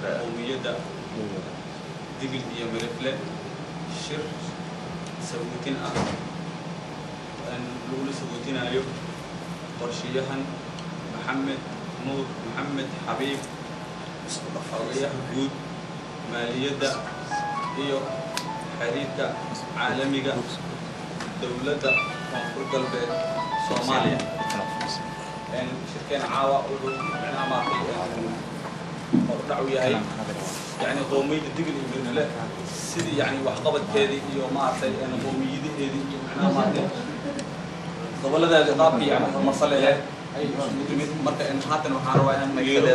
Qowmiyadda Digil iyo Mirifle shir sabuutin ah lagula sabuutinayo qorshayahan Maxamed Nuur Maxamed Xabiib, xogayaha guud, maaliyadda iyo xiriirka caalamiga, Dowladda Koonfur Galbeed Soomaaliya. Shirkeena caawa wuxuu micnaha maaragtay hordhac u yahay yani qowmiyadda Digil iyo Mirifle sidii yani waxqabadkeedii iyo maaragtay qowmiyadaheedii iyo micnaha maaragtay gobolladeedii qaabkii yani horumarsan lahayd ayay isugu timid. Marka haatan waxaan rabaa inaan yeero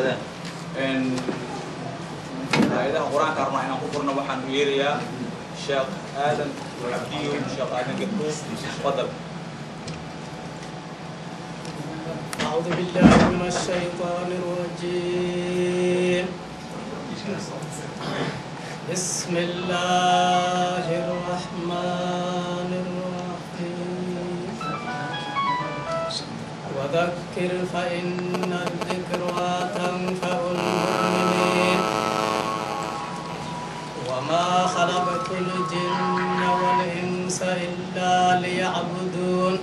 aayadaha Qur-aanka rabnaa inaan ku furno. Waxaan u yeerayaa Sheekh Aadan Cabdiyo, Sheekh Aadan Gabruuf, fadal. أعوذ بالله من الشيطان الرجيم. بسم الله الرحمن الرحيم. وذكر فإن الذكرى تنفع المؤمنين. وما خلقت الجن والإنس إلا ليعبدون.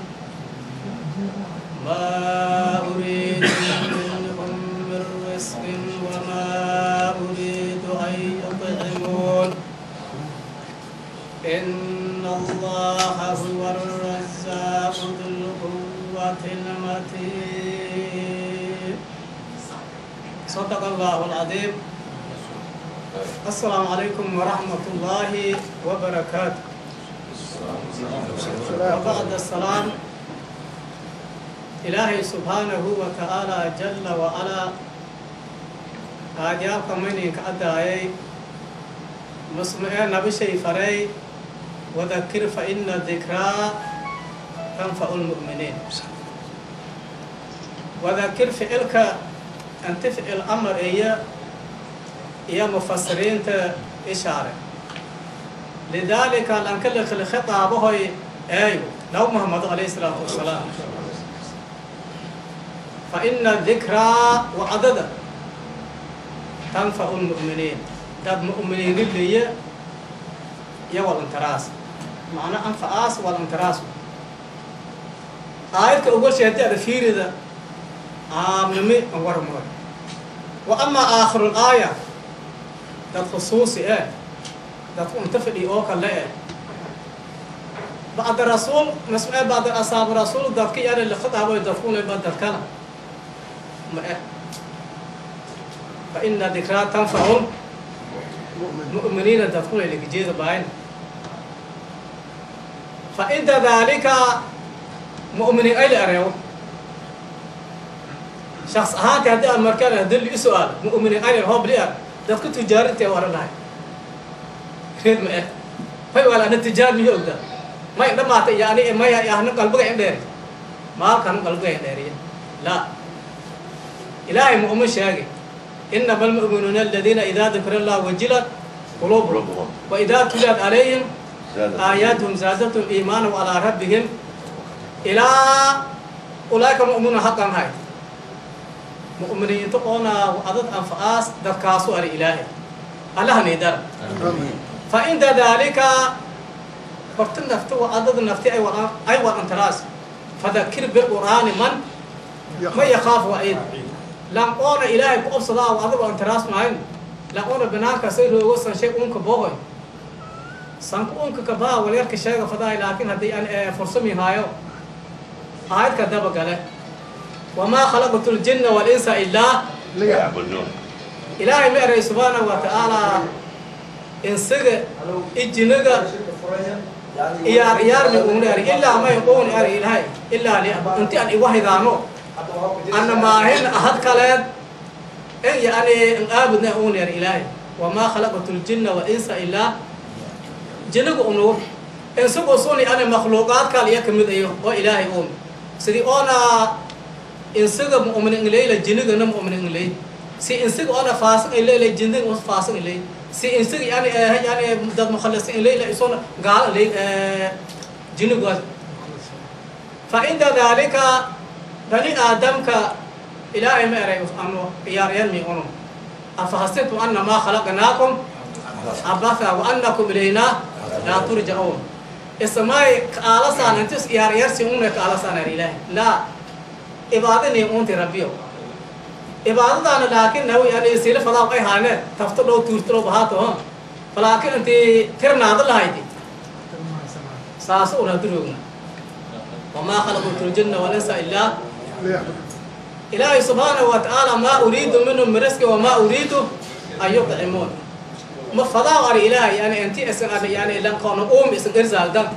ما أريد منهم من رزق وما أريد أن يطعمون. إن الله هو الرزاق ذو القوة المتين. صدق الله العظيم. السلام عليكم ورحمة الله وبركاته. وبعد السلام، إلهي سبحانه وتعالى جل وعلا آديابك مني كأداي مسمع نبي شيء فري وذكر فإن الذكرى تنفع المؤمنين. وذكر فعلك أن تفعل أمر إياه يا مفسرين إشارة، لذلك لأنكلك الخطاب هو أيوه لو محمد عليه الصلاة والسلام. فإن الذكرى وعدد تنفع المؤمنين. داد مؤمنين اللي يا والانتراس معنى أنفعاس والانتراس. آية أول شيء هدي في ذا عامنمي ورمر. وأما آخر الآية داد خصوصي إيه داد انتفعي أوكا لا إيه بعد الرسول مسمع بعد أصحاب الرسول داد كي أنا اللي خطأ ويدفون بعد الكلام فإن ذكرى تنفع المؤمنين تدخل إلى جيز باين. فإن ذلك مؤمنين أي أريو شخص هاتي هذا المركز هذا سؤال مؤمنين أي هو بلير دخل تجار أنت ورا لاي خدمة إيه هاي ولا أنا تجار مية أقدر ما يقدر ما يعني ما يعني قلبك عندي ما كان قلبك عندي لا إلهي مؤمن شاقي. إنما المؤمنون الذين إذا ذكر الله وجلت قلوبهم وإذا تليت عليهم آياتهم زادتهم إيمانا وعلى ربهم إلى أولئك مؤمنون حقا. هاي مؤمنين تقونا وعدد أنفاس دكاسو على إلهي الله نيدر. فإن ذلك فرتن نفتو وعدد النفتي أيوة أنتراس فذكر بالقرآن من ما يخاف وعيد. لم أنا إلهي بأبصدا وأضرب أن تراس معين لم أنا بناك سير وصل شيء أنك بوغي سانك أنك كبا وليرك شيء فضاي لكن هذه أنا فرصة مهايو آيات كذا بقاله وما خلقت الجن والإنس إلا ليعبدون. إلهي مأري سبحانه وتعالى إنسج الجنجة إيار إيار من أمور إلا ما يقول إلهي إلا ليعبد أنت أن إوحي ذانو أنا ما هن أحد كلام إن يعني إن أبدنا أون يا إلهي وما خلقت الجن والإنس إلا جنك أمور إن سوق صوني أنا مخلوقات قال يكمل أيوه وإلهي أم سدي أنا إن سوق مؤمن إلي الجنك أنا مؤمن إلي سي إن سوق أنا فاسق إلي الجنك فاسق إلي سي إن سوق يعني يعني ضد مخلص إلي لا يصون قال لي جنك. فعند ذلك بني آدم كإلهي ما رأيه أنه يا ريال مي أنه Afahasibtum annamaa khalaqnaakum cabatha wa annakum ilaynaa laa turjacuun. Ismay kaalasaan intis iyaar una kaalasaan ilaahi laa ibaadani unti rabbiyo ibaadadaana laakiin nawi yani sila fadaa ay haane tafto dhow tuurto dhow bahaato hon falaakin inti tirnaada lahaydi saas una durugna wamaa khalaqtu ljinna walinsa illaa ilaahi subxaanahu wa tacaala maa uriidu minhum min risqi wamaa uriidu an yutcimuun. Ma fadaa ari ilaahi yani inti isan yani lanqoona uumi isan irzaaldan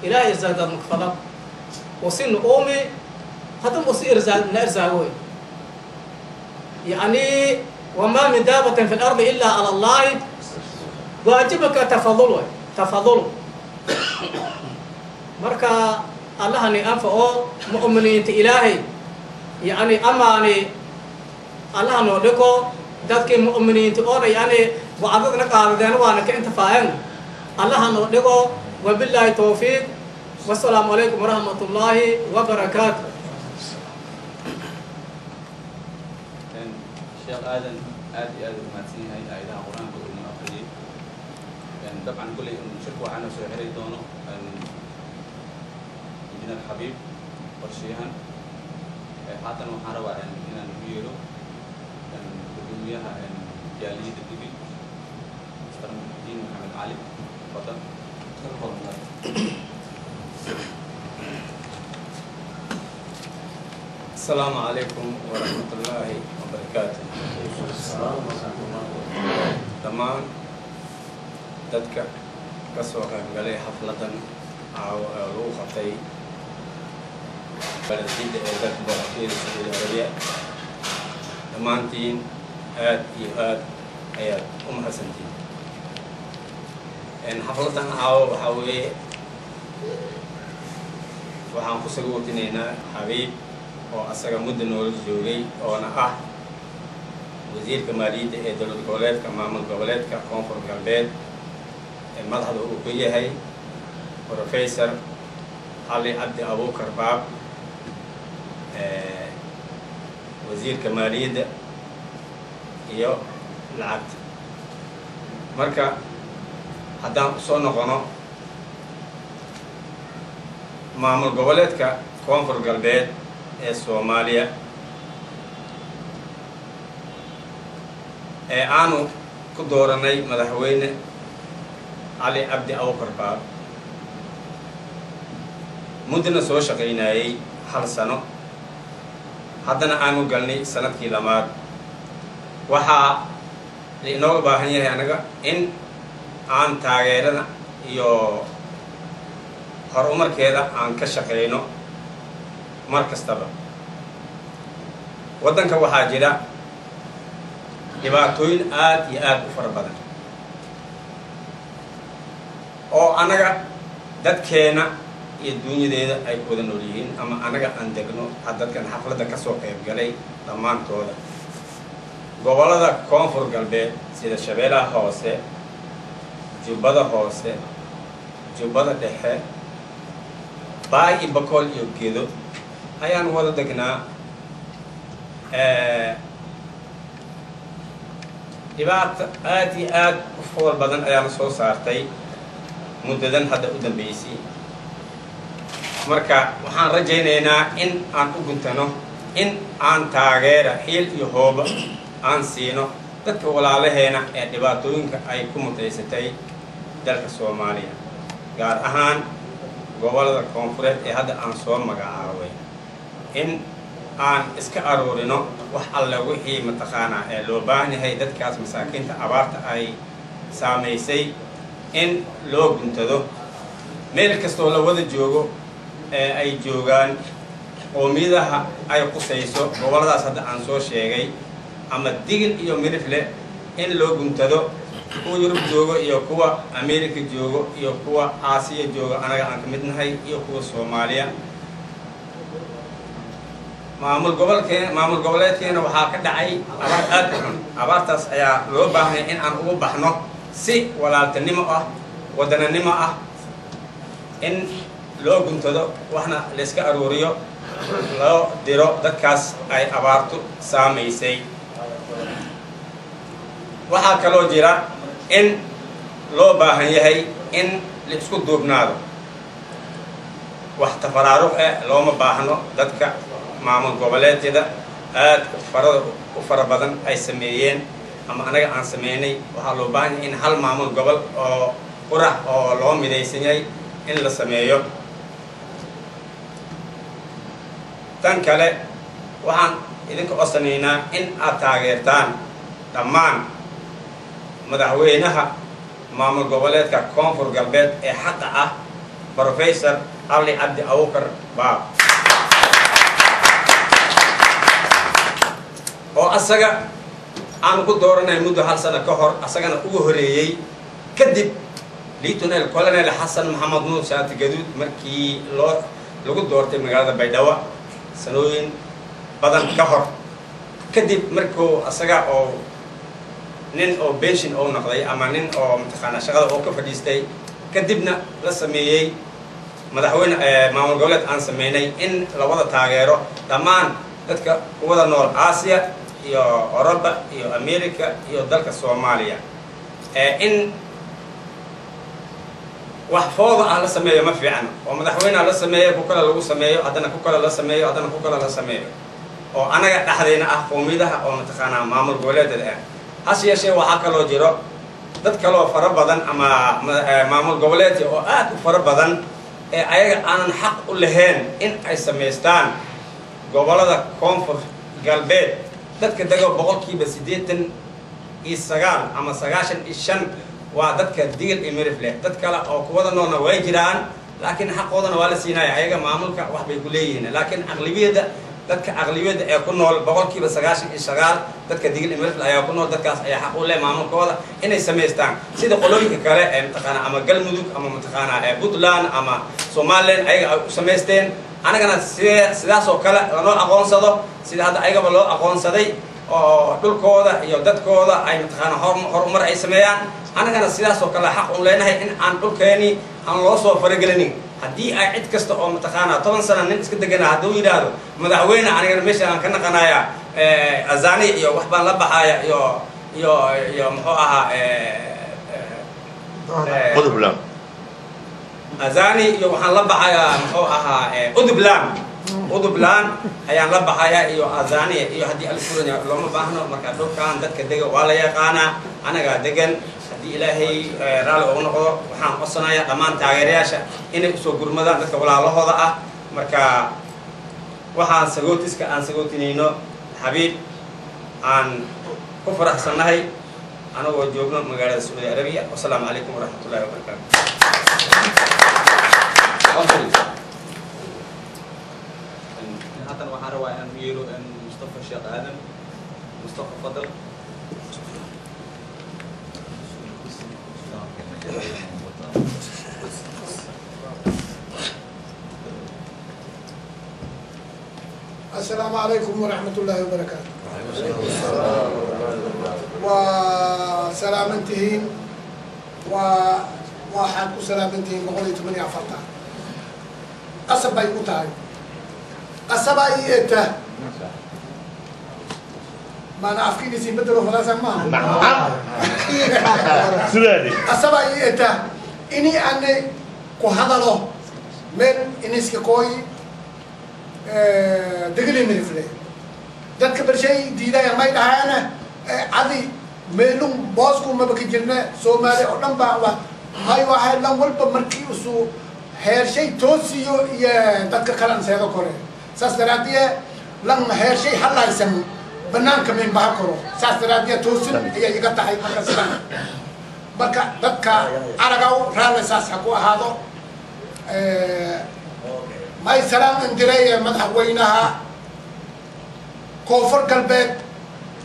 ilaahi irzaaldan makfada wasin uumi hadam usi irzaal na irzaagoy yani wamaa min daabatin fi lardi ilaa cala allahi waajibaka tafadul way tafadul. Marka allahani anfaco mu'miniinta ilaahay yani amaani allaha noo dhigo dadkii mu'miniinta oo dhan yani wacdadna qaadadeen waana ka intifaaceen allaha noo dhigo. Wabilaahi tawfiiq wassalaamu calaykum waraxmat ullaahi wabarakaatu. Sheekh Aadan aad iyo aad u mahadsan yahay aayadaha qur-aanka uu inoo akhriyey. Dabcan kulley shirka waxaana soo xiray doono injineer Xabiib qorshayahan. Haatan waxaan rabaa inaan ugu yeero gudoomiyaha jaaliyadda Digil, Mr. Muxudiin Maxamed Cali. Fadal. السلام عليكم ورحمة الله وبركاته. Dhammaan dadka ka soo qaybgalay xafladan caawa ee lagu qabtay baled Jidda ee dalka Boqortooyada Sacuudi Arabiya, dhammaantiin aad iyo aad ayaad u mahadsantiin. Xafladan caawa waxaa weeye waxaan ku sagootinaynaa Xabiib oo asaga muddo noola joogay oona ah wasiirka maaliyadda ee dowlad goboleedka maamul goboleedka Koonfur Galbeed ee madaxda uu ku yahay Professor Cali Cabdi Abuukar Baab, wasiirka maaliyadda iyo lacagta. Marka haddaan usoo noqono maamul goboleedka Koonfur Galbeed ee Soomaaliya ee aanu ku dooranay madaxweyne Cali Cabdi Abuukar Baab, muddana soo shaqaynayey hal sano, haddana aanu galnay sanadkii labaad, waxaa la inooga baahan yahay anaga in aan taageerada iyo horumarkeeda aan ka shaqayno mar kastaba. Waddanka waxaa jira dhibaatooyin aad iyo aad u fara badan oo anaga dadkeena iyo dunyadeeda ay ku wada nool yihiin ama anaga aan degno. Dadkan xafladda ka soo qayb galay dhammaantooda gobollada Koonfur Galbeed sida Shabeellaha Hoose, Jubbada Hoose, Jubbada Dhexe, Baay iyo Bakool iyo Gedo ayaan wada degnaa. Dhibaata aad iyo aad u fool badan ayaana soo saartay muddadan hadda u dambeysay. Marka waxaan rajaynaynaa in aan u guntano in aan taageera xiil iyo hooba aan siino dadka walaalaheena ee dhibaatooyinka ay ku mutaysatay dalka Soomaaliya, gaar ahaan gobollada koonfureed ee hadda aan soo magacaabay, in aan iska aruurino wax alle wixii mataqaanaa ee loo baahan yahay dadkaas masaakiinta abaarta ay saamaysay in loo guntado. Meel kastoo la wada joogo ee ay joogaan qoomiyadaha ay qusayso gobolladaas hadda aan soo sheegay ama Digil iyo Mirifle in loo guntado, kuwa Yurub joogo iyo kuwa America joogo iyo kuwa Aasiya joogo anaga aan ka mid nahay iyo kuwa Soomaaliya. Maamul gobolkeen maamul goboleedkeena waxaa ka dhacay abaar aad u xun. Abaartaas ayaa loo baahanay in aan ugu baxno si walaaltinimo ah, wadananimo ah, in loo guntado, waxna la iska aruuriyo, loo diro dadkaas ay abaartu saamaysay. Waxaa kaloo jira in loo baahan yahay in la isku duubnaado, wax tafaraaruq eh looma baahno. Dadka maamul goboleedyada aad farada u fara badan ay sameeyeen ama anaga aan sameynay, waxaa loo baahan yahay in hal maamul gobol oo qurax oo loo midaysan yahay in la sameeyo. Tan kale waxaan idinka codsanaynaa in aad taageertaan dhammaan madaxweynaha maamul goboleedka Koonfur Galbeed ee xaqa ah, Professor Cali Cabdi Abukar Baab, oo asaga aanu ku dooranay muddo hal sano ka hor, asagana ugu horeeyey. Kadib Lieutenant Colonel Xasan Maxamed Nuur Shaati Gaduud markii loo lagu doortay magaalada Baydhabo sanooyin badan ka hor, kadib markuu asaga oo nin oo pension oo noqday ama nin oo mataqaanaa shaqada oo ka fadhiistay, kadibna la sameeyey madaxweyne maamul goboleed aan sameynay, in la wada taageero dhammaan dadka kuwada nool Aasiya iyo Oroba iyo America iyo dalka Soomaaliya. In wax fooda ah la sameeyo ma fiican, oo madaxweyneha la sameeyo, ku kale lagu sameeyo, haddana ku kale la sameeyo, haddana ku kale la sameeyo, oo anaga dhexdeyna ah qowmiyadaha oo mataqaanaa maamul goboleedyada ah. Hase yeeshee waxaa kaloo jiro dad kaloo fara badan ama maamul goboleedka oo aad u fara badan ee ayaga aanan xaq u lahayn in ay samaystaan gobolada Koonfur Galbeed. Dadka dego 89% ama 95 waa dadka Digil iyo Mirif leh. Dad kale oo kuwada noolna way jiraan, laakiin xaqoodana waa la siinaya, ayaga maamulka wax bay ku leeyihiin. Laakiin aqlibiyadda dadka aqlibiyadda ee ku nool 99% dadka Digil iyo Mirif ayaa ku nool. Dadkaas ayaa xaq u leh maamulkooda inay samaystaan, sida qolooyinka kale ee mataqaanaa ama Galmudug ama mataqaanaa ee Puntland ama Somaliland ayaga ay u samaysteen. Anagana sidaas oo kale lanoo aqoonsado, sida hadda ayagaba loo aqoonsaday oo dhulkooda iyo dadkooda ay mataqaanaa horumar ay sameeyaan. Anagana sidaas oo kale xaq u leenahay in aan dhulkeeni aan loo soo faragelinin. Haddii ay cid kasta oo mataqaanaa 10 sano nin iska degana hadduu yidhaahdo madaxweyne anigana meesha aan ka naqanaya azani iyo wax baan la baxaaya iyo iyo iyo muxuu ahaa Udubland, azani iyo waxaan la baxayaa muxuu ahaa Udubland, Udubland ayaan la baxayaa iyo azania iyo haddii alfuranya looma baahno. Marka dhulkan dadka dega waa la yaqaanaa, anagaa degan. Haddii Ilaahay raalli ugu noqdo, waxaan codsanayaa dhammaan taageerayaasha inay usoo gurmadaan dadka walaalahooda ah. Marka waxaan sagootiska aan sagootinayno xabiib aan ku faraxsannahay anagoo joogno magaalada Sacuudi Arabiya. Wasalaamu calaykum waraxmatullahi wabarakaatu. Haatan waxaan rabaa inaan u yeero Mustafa Sheekh Aadan Mustafa Fadal. السلام عليكم ورحمة الله وبركاته. وسلامتهين وواحد وسلامتهين 148. قصب باي وتاي قصب اي ما انا عارفين يسي بدلوا خلاص ما سلالي قصب اي اني انا كهذا من انيسك كوي دقلي مرفلي dadka barshay diidaya may dhahaana adi meelun boosku maba ka jirna Soomaali oo dhan baa wax hay waxay lan walba markii usuu heershay toosiyo iyo dadka kale seedo kore saas daraadiye lan heershay halaysan banaanka min baha koro saas daraadiye toosin ayay iga tahay. Marka sidan marka dadka aragaw raalli saas ha ku ahaado. May salaam indiray madaxweynaha Koonfur Galbeed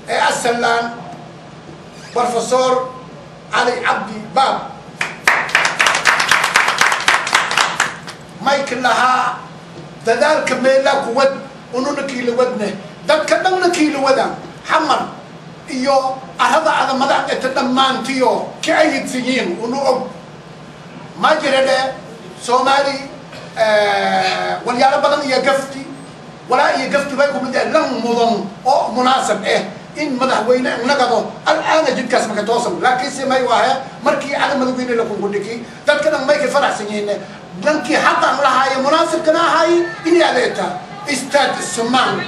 ee Asalaan Professor Cali Cabdi Baab mayk lahaa dadaalka meelaa kuwad ununa kiila wadne dadka dhanna kiila wadaan xamar iyo arada ada madax eta dhammaantiyo ka ayidsiyiin unu og ma jiradhe Soomaali walyaalo badan iyo gafti walaa iyo gafti bay kumid lan mudan oo munaasab eh In madaxweyne nagado al'aana jidkaas maka toosan, laakiinse may waahe markii ada madaxweyne la kungudhiki dadka dhan may ka faraxsan yihiin dhankii xaqan lahaaye munaasibkana ahaay inay adeegtaa istaad sumaan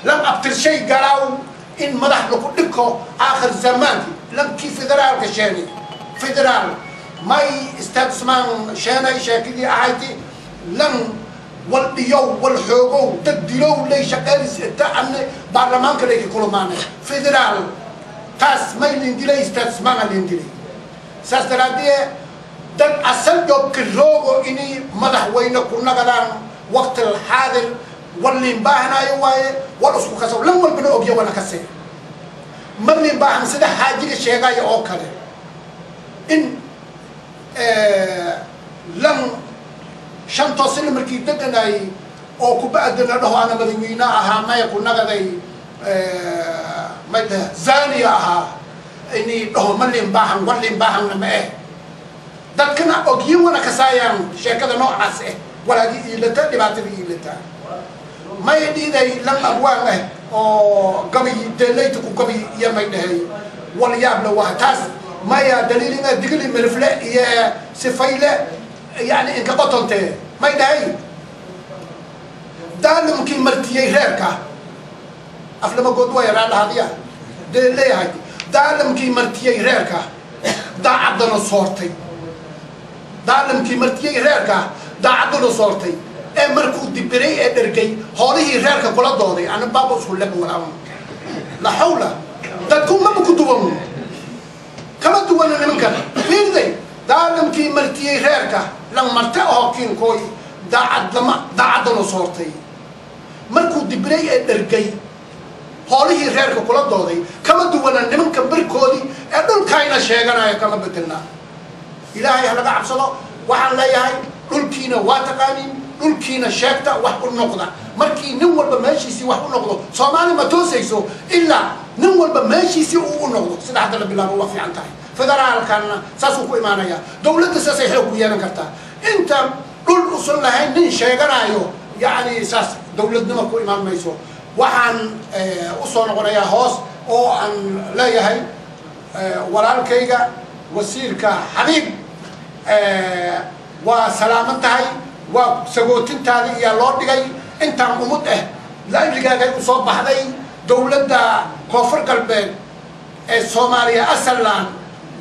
lam abtirshay galaaw in madax lagu dhiko aakhir zamaanki lankii federaalka sheenay federaal may istaad usmaan sheenay sheekadii ahayti lan wal dhiyow wal xoogow dad dilow lay shaqeelis inta amne baarlamaanka lay ka kulmaanay federaal taas may lindilay istaad usmaana lindilay saas daraadee dad asal joobka roogo inay madaxweyne ku nagadaan waqti alxaadir wal baahnaayo waaye wal isku kasow lan walbana ogya wana kasee ma liin baahan sida xaajiga sheegaya oo kale in lan shantoo sina markii deganay oo ku ba'dana dhaho ana madaxweyne ahaa maya ku nagaday may tahay zaniya ahaa inay dhaho ma liin baahan wal liin baahanna ma eh dadkana ogyin wana kasaayaan sheekada noocaas eh walaagii iilata dhibaatada iilata may dhiiday lan abwaan ah oo gabi deelayta ku gabi iyo may dhahay wal yaab la waa taas maya daliilina digli mirfle iyo sifayle yani inka qotonte may dhahay daalimkii martiyey reerka aflama good waa yaraa dhahadiya deeleeyahay daalimkii martiyey reerka daacaddana soortay daalimkii martiyey reerka daacaddana soortay ee markuu dibiray ee dhergay hoolihii reerka kula dooday ana baaba isku leb walaa la xawla dadku maba ku duwan kama duwana nimankan fiirday daalimkii martiyey reerka lan marte oo kiinkooy daacad lama daacaddana soortay markuu dibiray ee dhergay hoolihii reerka kula dooday kama duwana nimanka barkoodii ee dhulkayna sheeganayo kama bedelna ilaahay ha laga cabsado waxaan leeyahay dhulkiina waa taqaaniin dhulkiina sheegta wax u noqda markii nin walba meeshiisii wax u noqdo Soomaali ma toosayso ilaa nin walba meeshiisii uu u noqdo sida hadda la bilaabo waa fiican tahay federaalkana saasuu ku imaanaya dowladda saasay xoog ku yeelan kartaa inta dhul usan lahayn nin sheeganayo yacni saas dowladnimo ku imaan mayso waxaan u soo noqonayaa hoos oo aan leeyahay walaalkayga wasiirka Xabiib waa salaaman tahay waa sagootintaadii iyaa loo dhigay intaan umud ah laajligaagay u soo baxday dowladda koonfur galbeed ee Soomaaliya asalan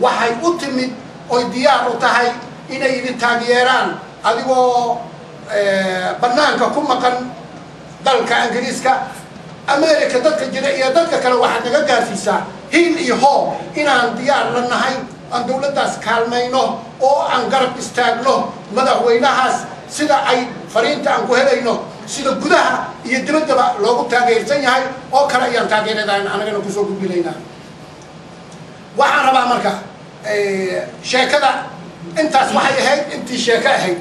waxay u timid oy diyaar u tahay inay idin taageeraan adigoo bannaanka ku maqan dalka Ingiriiska Ameerika dadka jira iyo dadka kale waxaad naga gaarsiisaa hiil iyo hoo inaan diyaar la nahay aan dowladdaas kaalmayno oo aan garab istaagno madaxweynahaas sida ay fariinta aan ku helayno sida gudaha iyo dibaddaba loogu taageersan yahay oo kale ayaan taageeradaan anagana kusoo gudbinaynaa waxaan rabaa marka sheekada intaas waxay ahayd intii sheeko ahayd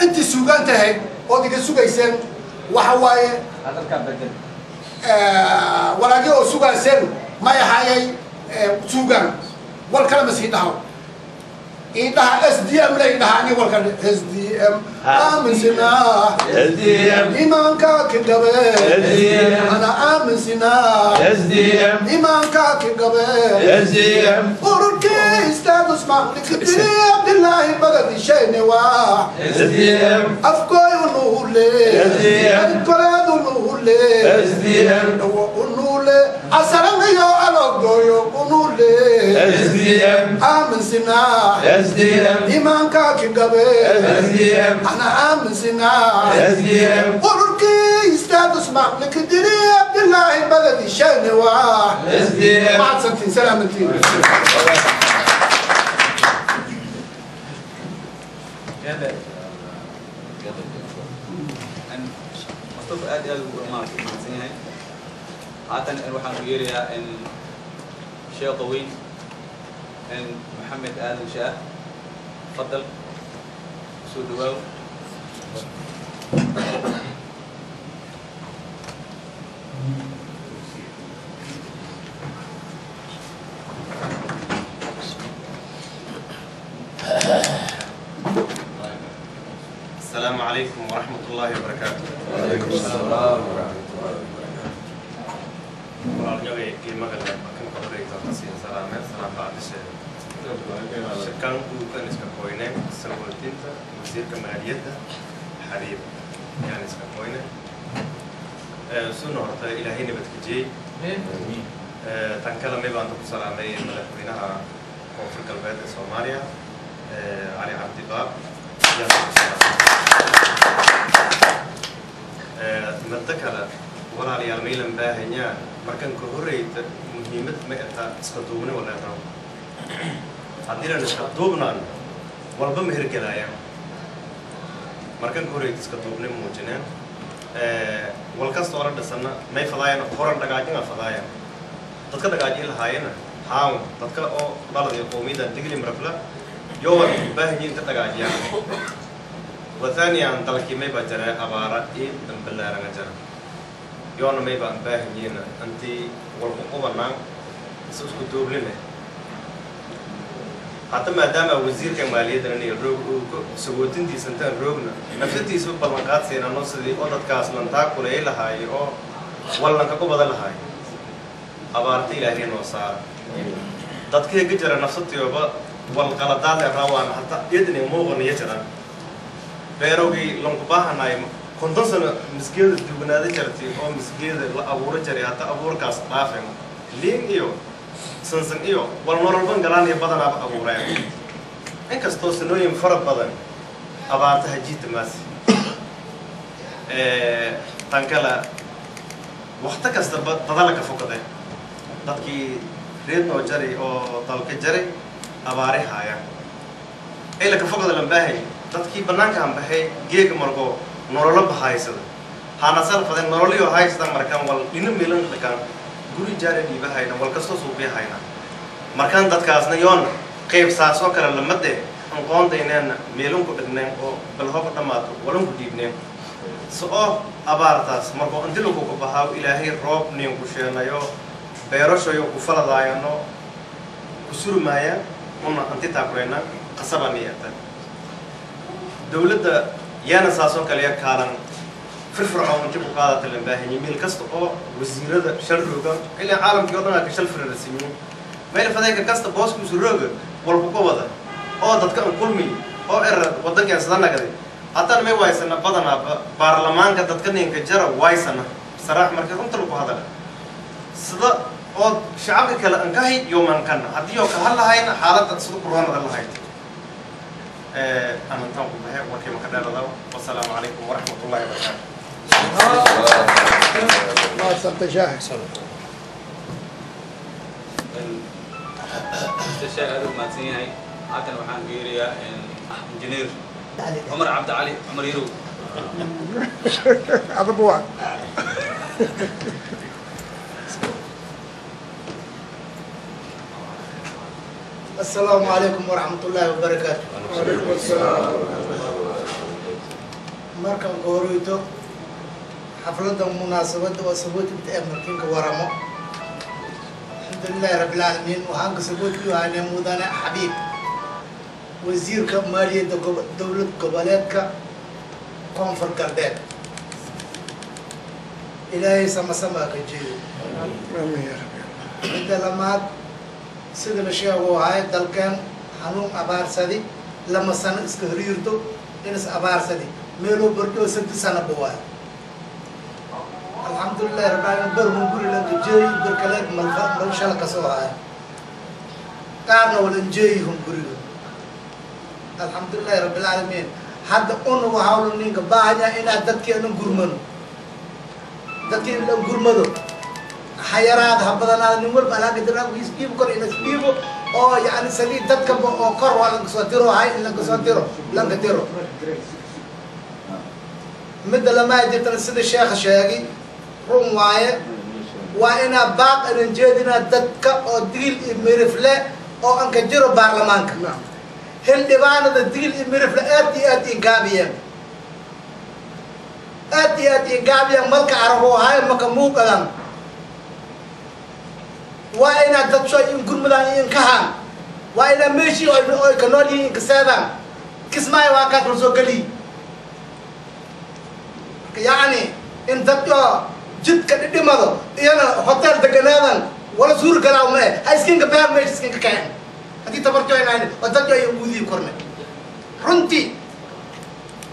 intii suugaanta ahayd ood iga sugayseen waxa waaye walaagii oo sugayseen may ahaayay suugaan wal kale ma sii dhaho إنها SDM لا إنها أني والكل SDM آمن سنا SDM إيمان كاكدبة SDM أنا آمن سنا SDM إيمان كاكدبة SDM أوركي أستاذ اسمع لك عبد الله بلد شينوا SDM أفكاي ونولي SDM الكلاد ونولي SDM ونولي أسرنا يا ألوغو ونولي SDM آمن سنا SDM إيمان كاكدبة SDM أنا آمن سنا SDM أوركي أستاذ اسمع لك عبد الله بلد شينوا SDM بعد سنتين سلامتين. مصطفى aad aad ugu mahadsan yahay haatan waxaan u yeerayaa in sheekha weyn in Maxamed Aadan Shaah fadal soo dhawaaw. السلام عليكم ورحمة الله وبركاته. وعليكم السلام ورحمة الله وبركاته. Nyogay qiimaha leh kan ka horeysa qasiin salaame salaam bacdishe shirkan uu kan iska qoyne sagootinta wasiirka maaliyadda Xabiib yaan iska qoyne suna horta Ilaahay nabadgejiyey. Tan kale may baan ku salaamay madaxweynaha Koonfur Galbeed ee Soomaaliya, Cali Cabdi Baab, yaan ku salaamay. Muddo kale walaalayaal maylan baahanyaa markan ka horreyta muhiimad ma eta iska duubni waleero haddii lan iska duubnaan walba ma hirgelaayaan. Markan ka horreyta iska duubni muujineen wal kasta oo la dhisana may fadaayaan horan dhagaajina fadaayaan dadka dhagaajin lahaayena haawn dadka oo dhalada qowmiyadda Digli Mirifle yowan baahanyiin inta dhagaajiyaan. Wathaniyan dalkii may baa jira abaara iyo dambilaaranga jira yoona may baan baahanyiin intii walku qubanaan is isku duubni leh. Hadda maadaama wasiirka maaliyadda iyo roog uu sagootintiisa intaan roogna nafsadiisa ballanqaad siinano sidii oo dadkaas lantaa kuleey lahaay oo wallanka ku badan lahaay. Abaarta Ilaahay noo saara dadkii ka jira nafsatiyooba wal qaladaad ee raawaan hata idni muuqan iyo jiraan beerowgii lanku baahanaay 50 sano misgeeda duugnaada jirtay oo misgeeda la abuuro jiray hata abuurkaas dhaafeen liin iyo sansan iyo wal nololban galaan iyo badanaaba abuureen inkastoo sanooyin fara badan abaarta hajiita maas. Tan kale wakti kastaba dadala ka fogaday dadkii reednoo jaray oo dalka jaray abaari haayaan ay laka fogada lambaahay dadkii banaanka hanbaxay geega margo nololo bahaysada haanasal faden nololiyo haysada markaan wal dhino meelan dhakaan guri jaara dhiibahayna wal kastoo suuqyahayna markaan dadkaasna yoon qayb saas oo kale lamade aan qoondayneen meelun ku dhigneen oo balho ku dhammaato walun ku dhiibneen so oo abaartaas markoo inti lagu ku bahaa Ilaahay roob nin ku sheenayo beerashayo ku faladaayano ku surmaaya una anti taakureyna qasabaniyata dowladda yaana saasoo kale kaalan firfircoon inti ku qaadata la baahanyi meel kasta oo wasiirada shal rooga ilaa caalamkii oo dhan ka shal firarsiinyo meel fadayka kasta boosku rooga walku ka wada oo dadka aan kulmi oo wadankan sida nagaday haddana may waysana badanaa baarlamaanka dadka ninka jara waysana saraax markii runta lagu hadala sida oo shacabka kale aan ka hay yoman kana haddii oo ka hadlahayna xaaladda sida koronada lahayd aan intaan ku baxay warkii maka dheerada. Wasalaamu calaykum waraxmat ullahi wabarakaatu. Mahadsantay Shaah. Mr. Shaah aad u mahadsan yahay. Haatan waxaan geerayaa Injineer Cumar Cabdi Cali Cumar Yarow. Adigu waa السلام عليكم ورحمة الله وبركاته. وعليكم السلام. Markaan ka horeyto xafladda munaasabadda oo sagooti ee markinka waramo, alxamdulilahi rabbil caalamiin. Waxaan ka sagooti u ahnay mudane Xabiib, wasiirka maaliyadda dowlad goboleedka Koonfur Galbeed. Ilaahay sama ka jeedo. Amiin ya rabbi. Midda lamaad, sida la sheego ahay dalkan xanuun abaarsadi 2 sano iska horiirto inis abaarsadi meeloo bardhoo 3 sano bawaay. Alxamdulilahi rabbil caalamiin. Bar hunguri lankajeeyi bar kale malfa malshala kasoo haya qaarna walanjeeyi hunguriga. Alxamdulilahi rabbil caalamiin. Hadda una waxaa ninka baahanya inaad dadkeena gurmano, dadkeena la gurmado xayaraad ha badanaada nin walba alaaga isdhiibo kor ina isdhiibo oo yani saliid dadkaba oo kor waa lanka soo diro hay in lanka soo diro lanka diro. Midda lamaa jirtana sida sheekha sheegay run waaye, waa inaa baaq inan jeedinaa dadka oo Digil iyo Mirifle oo anka jiro baarlamaanka xildhibaanada Digil iyo Mirifle aad iyo aad ingaabiyeen, aad iyo aad ingaabiyeen malka arabo ahay maka muuqadan. Waa inaad dad soo in gurmadaan iyo inkahaan waa inaa meeshii oy ka nool yihiin inkaseedaan Kismaayo waa kaas la soo geliy yacni in dad oo Jidka dhidhimado iyana hotel deganaadan wala suuri galaa ma eh ha iskinka beer meesha iskinka kacen haddii tabarjoynayni oo dadjo ay guudii korne runtii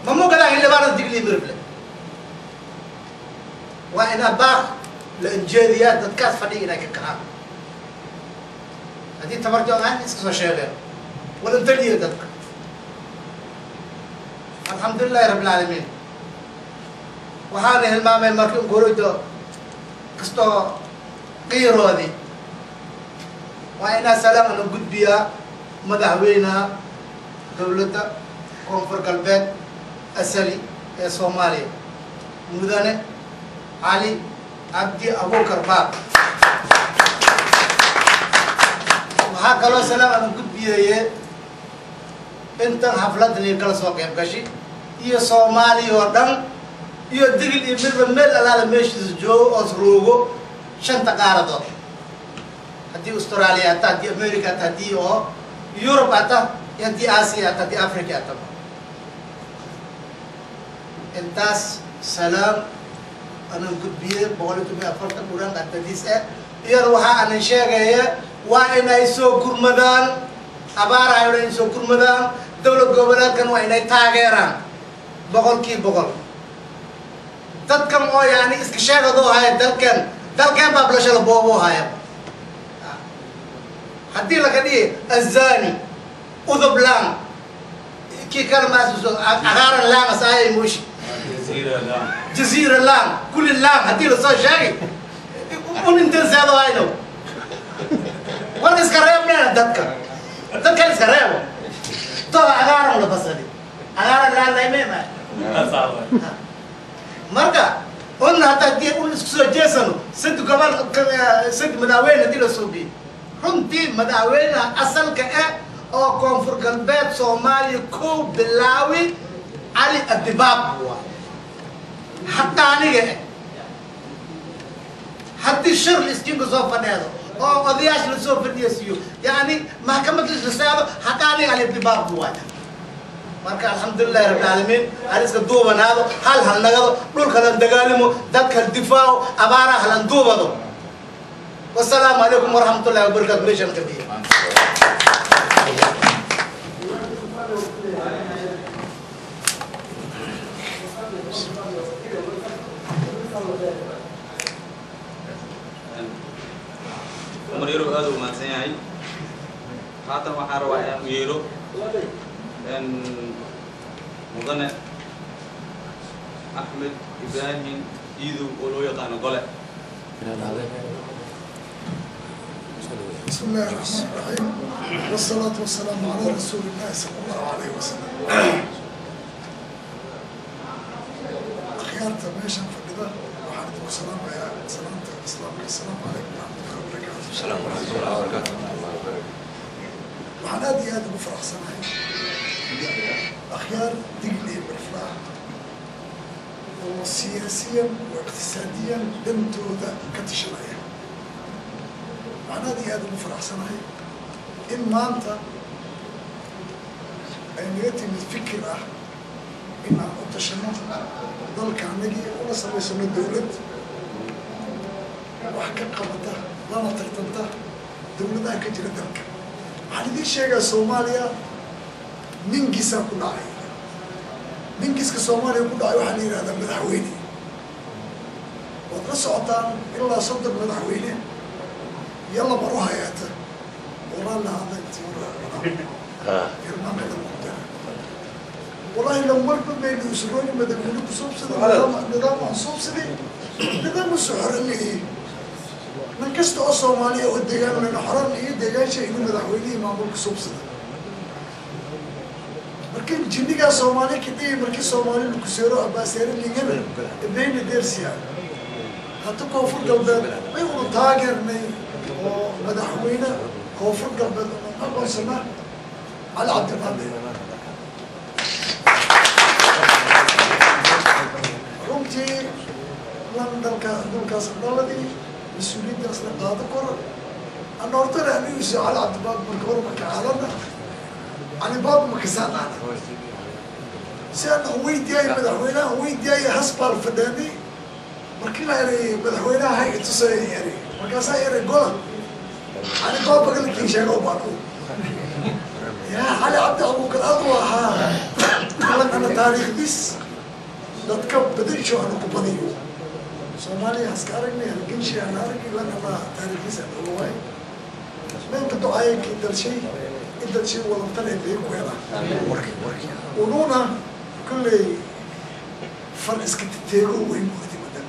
ma mugadaa xildhibaanada Digli Mirifle waa inaa baaq la injeediyaa dadkaas fadhiga inay ka kacaan haddii tabarjoynayni iska soo sheegeen wala intaliya dadka. Alxamdulilahi rabbil caalamiin. Waxaana hilmaamay markii goroydo kastoo qiiroodii waa inaa salaam ana gudbiyaa madaxweynaha dowladda Koonfur Galbeed asali ee Soomaaliya Mudane Cali Cabdi Abuukar Baab. Waxaa kaloo salaam ana gudbiyeeye intan xafladani kala soo qayb gashi iyo Soomaaliya oo dhan iyo Digil iyo Mirba meel alaala meeshiisa joogo oos roogo shanta qaaradood haddii Australia hata haddii America hata haddii oo Yurub hata iyo haddii Aasiya hata haddii Africa hataba intaas salaam anan gudbiyey 140 dhuraan qadadiis eh iyada waxaa anan sheegaya waa inay soo gurmadaan abaarahay inay soo gurmadaan dowlad goboleedkan waa inay taageeraan 100%. Dadkan oo yani iska sheegadoo haya dalkan dalkan baa bulshada boobo haya haddii laga dhihi azani udub laan kii kale maasuso cagaaran laan asaayay muushi jaziira laan kulli laan haddii lasoo sheegay un intan seedo hayno war iska reebneena dadka dadkan iska reebo too cagaaran la basali cagaaran laan laymema marka un hadda haddii un isku soo jeesano sad gobol sad madaxweyne haddii la suubiyo runtii madaxweynaha asalka ah oo Koonfur Galbeed Soomaaliya kow bilaawi Cali Abdibaab waa xataa aniga eh haddii shir la iskinka soo fadheedo oo odayaasha lasoo fadhiyasiiyo yacni maxkamad la saado xataa aniga Cali Abdibaab waay. Marka alxamdulilahi rabbil caalamiin hal iska duubanaado hal halnagado dhulka lan dagaalimo dadka hal difaaco abaaraha halan duubado. Wasalaamu calaykum waraxmatullahi wabarakaatu. Meeshan ka biyo Cumar Yarow aad u mahadsan yahay. Haatan waxaan rabaa inaan u yeero Mudane Axmed Ibraahim Iidow oo loo yaqaano Gole. بسم الله الرحمن الرحيم والصلاة والسلام على رسول الله صلى الله عليه وسلم. أخيارتا ميشان فقدا وحالة والسلام يا سلامة الإسلام. السلام عليكم ورحمة الله وبركاته. السلام ورحمة الله وبركاته. waxaan aad iyo aad ugu faraxsanahay akhyaar Digli Miriflaah oo siyaasiyan oo iqtisaadiyan dantooda ka tashanaya. Waxaan aad iyo aad ugu faraxsanahay in maanta ay naga timid fikir ah in aan u tashano dalka anagii una samaysano dowlad wax ka qabata lana tartanta dowladaha ka jira dalka. Waxaan idiin sheegaa Soomaaliya ninkiisaa ku dhacay. Ninkiiska Soomaaliya ku dhacay waxaa la yidhahdaa madaxweyne. Waad la socotaan ilaa 30 madaxweyne yalla maru hayaata waraan la hadla intii irmaamada ku dara wallahi lam walba baynu usrooni madaxweyne ku soobsaday nidaam aan soobsaday nidaam usu xoranayay man kasta oo Soomaaliya oo deegaan lena xoran iyo deegaansha inuu madaxweynihii maamulka soobsaday. Markii jinnigaa Soomaaliya ka dhigay markii Soomaali lagu seero abaaseere ligana bayna deersiya hadda Koonfur Galbeed way unu taageernay oo madaxweyne Koonfur Galbeed oo aqoonsana Cali Cabdiqaadir. Runtii lan dalka dhulkaas dhaladii mas-uuliyaddaas la qaado karo ana hortana anigiisu Cali Cabdibaab marka hore marka caalana Cali Baab makasaan ana si aan weydiiyay madaxweynaha weydiiyay hasbaal fadhaanay Markii la eray madaxweynaha hay itusay eray markaasaa eray gola ani goobagalkii sheego baan u yaa Cali Cabdi Abuukar adu ahaa alagana taariikhdiis dadka badansho aanu ku badiyo Soomaaliya haska aragnay halganshi aan aragnay lagana taariikhdiis aan oga waay meenka ducaayankii dalshay in dalshay wadantan ay ku helaan ununa kulley far iska teego way mooday madan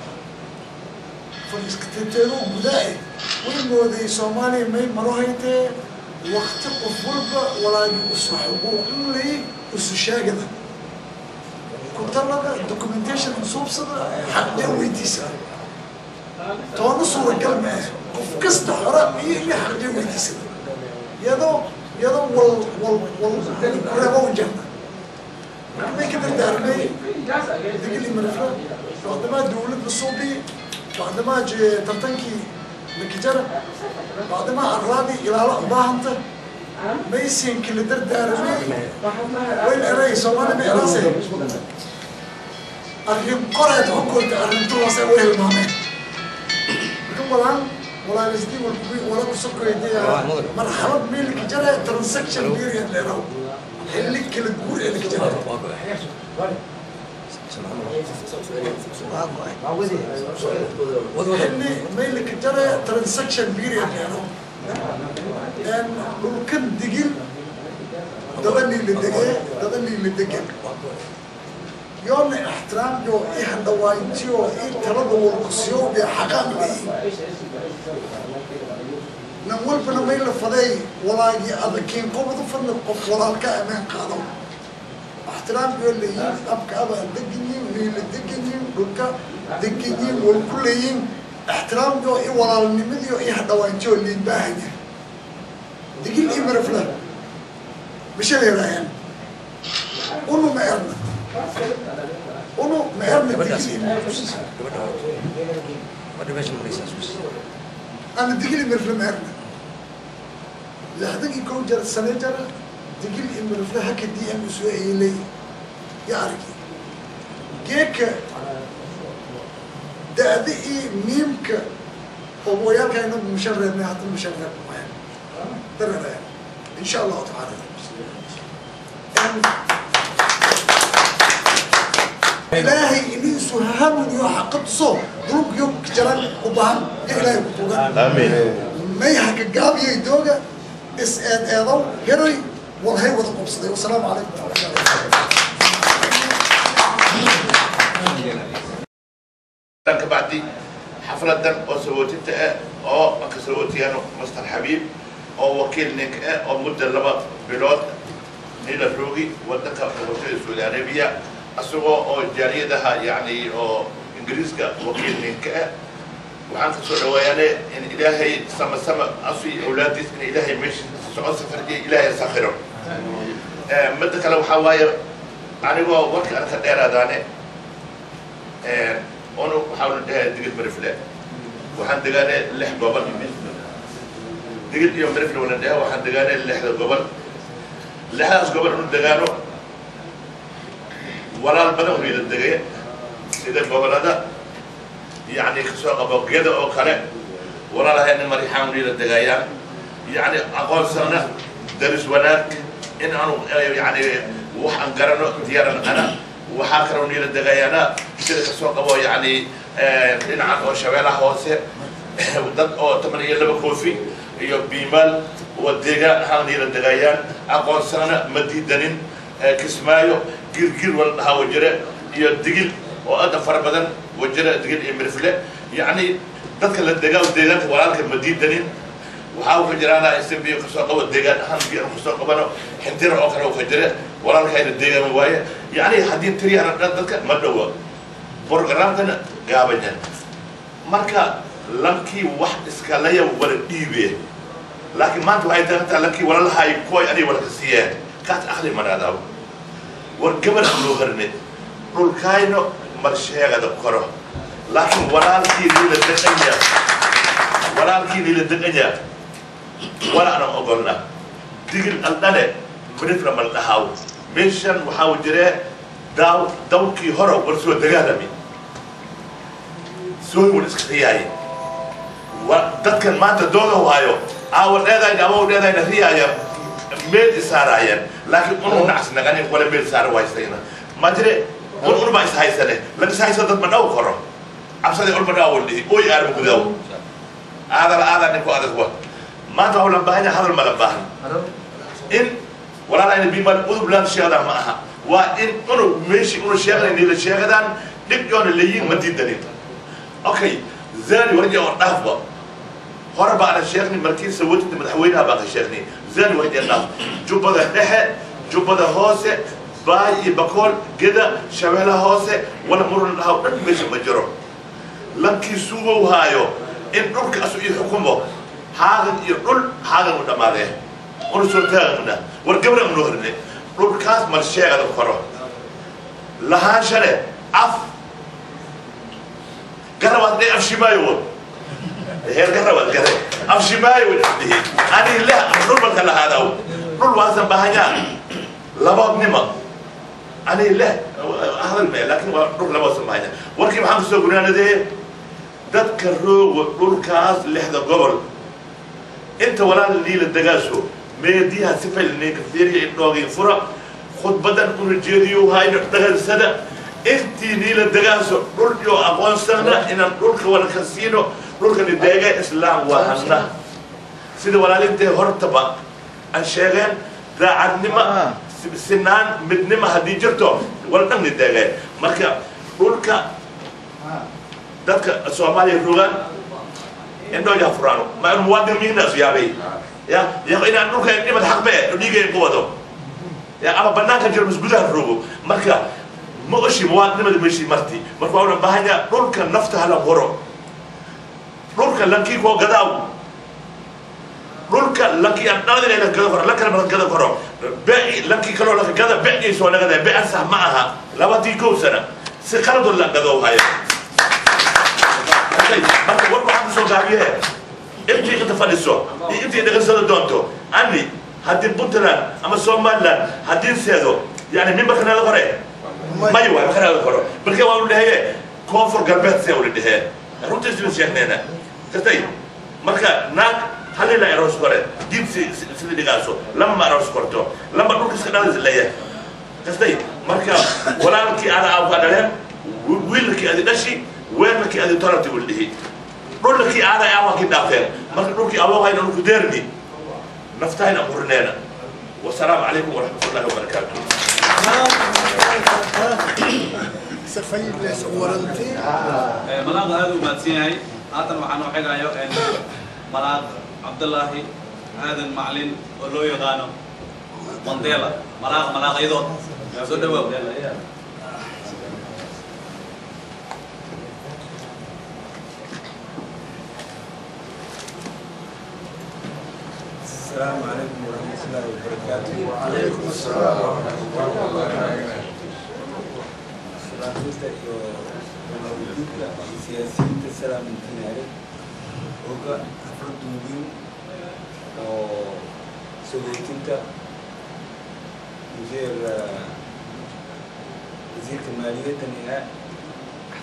far iska teego gudaha way mooday Soomaaliya may maro haytee waqti qof walba walaagi usu xuquuqin usu sheegada kutalada documentation suubsada xaqdee weydiisa toona suuragal ma ah qof kasta xora iyo in xaqdee weydiisada iyadoo iyadoo wal wal wal kureebo u jirta marka may ka dardaarmay Digil Mirifle bacdamaa dawladda suubi bacdamaa tartankii lakijara bacdamaa arlaadi ilaalo baahanta maysinkii la dardaarmay wayl eray Soomaali ma eraase arrin qoreed xukunta arrintu hoose way hilmaameen marka walaan walaalisdii wala ku sokoydiya marxalad meelka jara transaction period leedahay xilli kala guur ee la jara xilli meelka jara transaction period leedahay en dhulkan Digil dadani la degay dadani la degay yoona ixtiraam yo i handhawayntiyo i talada walkusiyo bi xaqaan leeyihin nan walbana may la faday walaagii adakiin qobadu fadla qof walaalka ammaan qaado ixtiraam yoo leeyihin abka abaan deganyihin niila deganyihin dhulka deganyihin wal ku leeyihin ixtiraam yoo i walaalnimadiyo i handhawayntiyo liin baahanya Digil iyo Mirifle misha leeraayaan unu ma erna unu ma erna Digil أنا Digil Mirifle ma erna لحدك يكون جرى سنة جرى Digil Mirifle هك دي أم سوى لي يعرفي كيك ده دي ميمك وياك أنا مشرب ما حط مشرب معين ترى إن شاء الله تعالى إلهي إني سهام يحقق صو دروب يوم كجران وبهم إلهي كتوغان آمين ما يحقق قاب يدوغا إس إد إيضو هيروي والهي وضقب صدي والسلام عليكم ورحمة الله كبعدي حفلة دم أو سوتي أو أكسوتي أنا مستر حبيب أو وكيل نك أو مدة لبط بلاد نيل فروغي ودك وكيل السعودية العربية أسوأ أو جريدها يعني أو إنجليزكا وكيل نك وعن كسر روايانه إن إلهي سما سما أصي أولادي إن إلهي مش سعود سفرجي إلهي سخره مدة لو حوايا أنا هو وقت أنا كدير هذاني أنا بحاول دقيت مرفلة وحن دقاني لح قبل دقيت يوم مرفلة ولا ده وحن دقاني لح قبل لح قبل إنه دقانه ولا البدو هي الدقيق سيد قبل هذا يعني خسارة قبل كذا أو كذا ولا لها إن مريحان ولي الدقايا يعني أقول سنة درس وناك إن أنا يعني وحن قرنه ديارنا أنا وحاكروا نيل الدقايا سيد خسارة قبل يعني إن عن أو شوالع هوسة ودد أو تمنية لبا كوفي iyo biimaal wadeega haan ila dagayaan aqoonsana madiidanin kismaayo girgir wala dhahaa wajire iyo digil oo aad fara badan wajire digil iyo mirfle yacni dadka la degaa deegaanka walaalka madiidanin waxaa ku jiraana SMB ka soo qabo deegaan ahaan biyo ku soo qabano xindira oo kale ku jira walaalkayna deegaan waaye yacni haddii tiriyana dadka ma dhowa programkana gaabanyan marka lankii wax iskalaya wala dhiibe laakiin maanta waxay tagantaa lankii wala lahaay kuway anay wala ka siiyeen kaas aqli manaadaw war gabar loo harne dhulkaayno mar sheegada koro laakiin walaalkii niila daqanya walaalkii niila daqanya wala ana ogolna digil aldhale mirifra mal dhahaw meeshan waxaa jiree daaw dawkii hore war soo dagaalami Sooy wal iska riyaayay dadkan maanta dooda waayo aawa dheedayna ama dheedayna riyaaya meel isaaraayeen laakiin unu nacas naqanin wala meel saara waysayna ma jire un baa ishaysane laga ishaysa dad ma dhaw karo cabsadii ulma dhaw dhihi oy aarma gudaw aadala aadaa ninku adag wa maanta waxaa la baahan yahay hadal ma la baahan in walaalayna biimaan udub laan sheegdaan ma aha waa in unu meeshii unu sheegnay la sheegadaan dhib yoona leeyiin ma diidanin okay zani warja oo dhaafba hore baa ana sheegnay markii sawadinta madaxweynaha baa ka sheegnay zani warja dhaaf jubbada dhexe jubbada hoose baay iyo bakool geda shabeelaha hoose wala muran dhahaw dhan meesha ma jiro lankii suugow haayo in dhulka asu ii xukumo haagan iyo dhul haagan u dhammaadee unu soo taagna war gabra unu horne dhulkaas mal sheegada koro lahaanshane af garabaad dhe afshimaayo wad heer garabaad gare afshimaayo wad dhihi ani leh dhul marka lahaadaw dhul waasan baahanyaa labaadnima ani leh hadal mee laakiin waa dhul labaasan baahanyaa warkii maxaan kusoo gunaanadee dadka rooga dhulkaas lixda gobol inta walaal liila dagaasho meediyaha si faylneenka fiiriya indhoogii fura khudbadan una jeediyo hayno dhagansada intii niila dagaaso dhul iyo aqoonsana inaan dhulka wala ka siino dhulkani deega islaam waa hanna sida walaalintee hortaba aan sheegeen daacadnimo sinaan midnimo haddii jirto wala dhanni deegee marka dhulka dadka soomaaliya rogaan indhooyaa furaano ma inu muwaadin mihinas yaabay ya ya inaan dhulka dhimad xaq mee dhiigay ku wado ya ama banaanka jiro mas gudaha rogo marka ma oshi muwaadinimada meeshii marti marka waa una baahan yaha dhulka nafta hala horo dhulka lankii koo gadaaw dhulka lankii aan dhaladin la gado karo lankana ma gado karo bee lankii kaloo laka gada bee soo lagada bee ansax ma aha 21 sana si qalad la gado hayo marka war waxaan kusoo gaabiye intii inta fadhiso iyo intii dhagaysada doonto ani haddii Puntland ama Somaliland haddii seedo yani mimbarka naga hore may waay marka naga horo marka waa u dhahaye koonfur galbeed see ula dhahee runtii sida sheegnayna kartay marka naag halila aroos hore diid sida dhigaaso lama aroos korto lama dhulka iska dhalis leeyahay kartay marka walaalkii ana aabka dhaleen wiilkii adi dhashi weelkii adi torati ula dhihi dhulkii aada aawakii dhaafeen marka dhulkii awoogayna dhulku deerni naftahayna qurneena wasalaamu calaykum waraxmatullaahi wabarakaatu malaaq aad u mahadsan yahay haatan waxaan u xigayo malaaq cabdallaahi aadan maclin oo loo yaqaano Mandela malaaq malaaqyadood soo dhawaaw السلام عليكم ورحمة الله وبركاته. وعليكم السلام ورحمة الله وبركاته. سلامتك iyo mawduuca siyaasiyiinta salaamantiinaale oga xaflad weyn oo soo-jeedinta wasiirka maaliyadda ah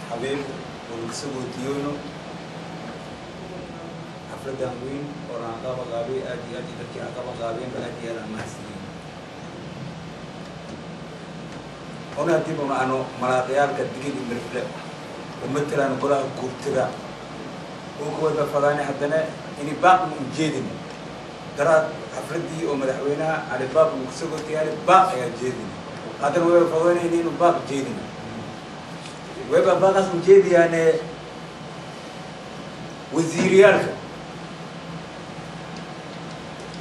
Xabiib oo laga soo gootiyoono xafladan weyn oo aan qaba qaabay aad iyo aad dadkii aan qaba qaabeen aad iyo aad aan mahadsanyihiin. Ona dib una ano malaaqyaalka digid mirfle oo matalan golaha guurtida oo ku wada fadaani haddana in baaq u jeedin daraad xafladii oo madaxweynaha cali baaq uu kasoo gootiyay baaq ayaa jeedin haddana way fadaanayeen inuu baaq jeedin wayba baaqaas u jeediyaane wasiiriyaalka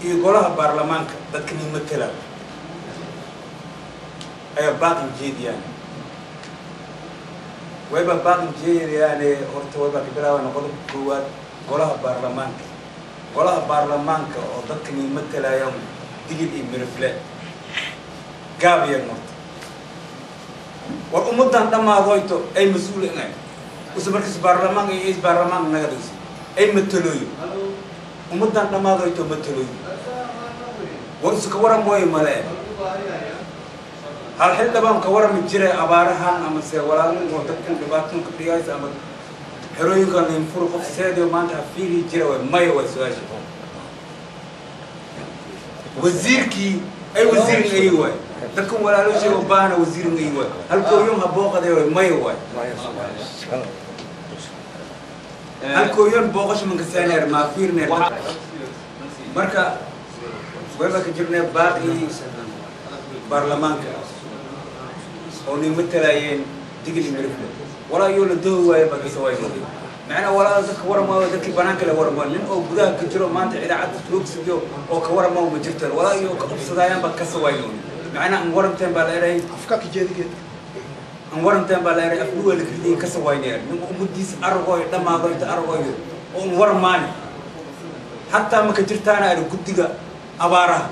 iyo golaha baarlamaanka dadka nin matala ayaa baaqin jeediyaan wayba baaqin jeediyaane horta wayba ka bilaabana qodobka koowaad golaha baarlamaanka golaha baarlamaanka oo dadka nin matalaya digid iyo mirifle gaabiyan horta war ummaddan dhammaadoyto ay mas-uul inay use markiis baarlamaanka iyo is baarlamaanka naga dhigso ay matalooyo ummaddan dhammaadoyto matalooyo war isu ka waran mooyo male hal xildhibaan ka warami jiray abaarahan ama se walaalin oo dadkan dhibaatoon ka dhigaysa ama Xerooyinkan infur qof seedio maanta hafiiri jira waay maya waa su-aasha. Wasiirkii ay wasiirin ay waay dadkan walaaloshay oo baahna wasiirin ay waay halkooyon ha booqaday waay maya waay halkooyon booqasho mankasaaneer maafiirneer. Marka wayba ka jirnay baaqii baarlamaanka oo ni matalayeen Digli Mirifle walaa yoo la doho waaye baa kasawayno macnaa walaa dadka waramaayo dadkii banaanka le waramaayo nin oo gudaha ka jiro maanta idaacadda roogsiyo oo ka waramaayo ma jirtaan walaa iyo ka qabsadaayaan baa kasawayno macnaa an waramteen baa la eray afka ka jeedigeed an waramteen baa la eray afku waa la kridin kasawaynayaan nin ummadiis aragooyo dhammaado inta aragooyo oo un waramaani hataa ma ka jirtaana ari guddiga abaaraha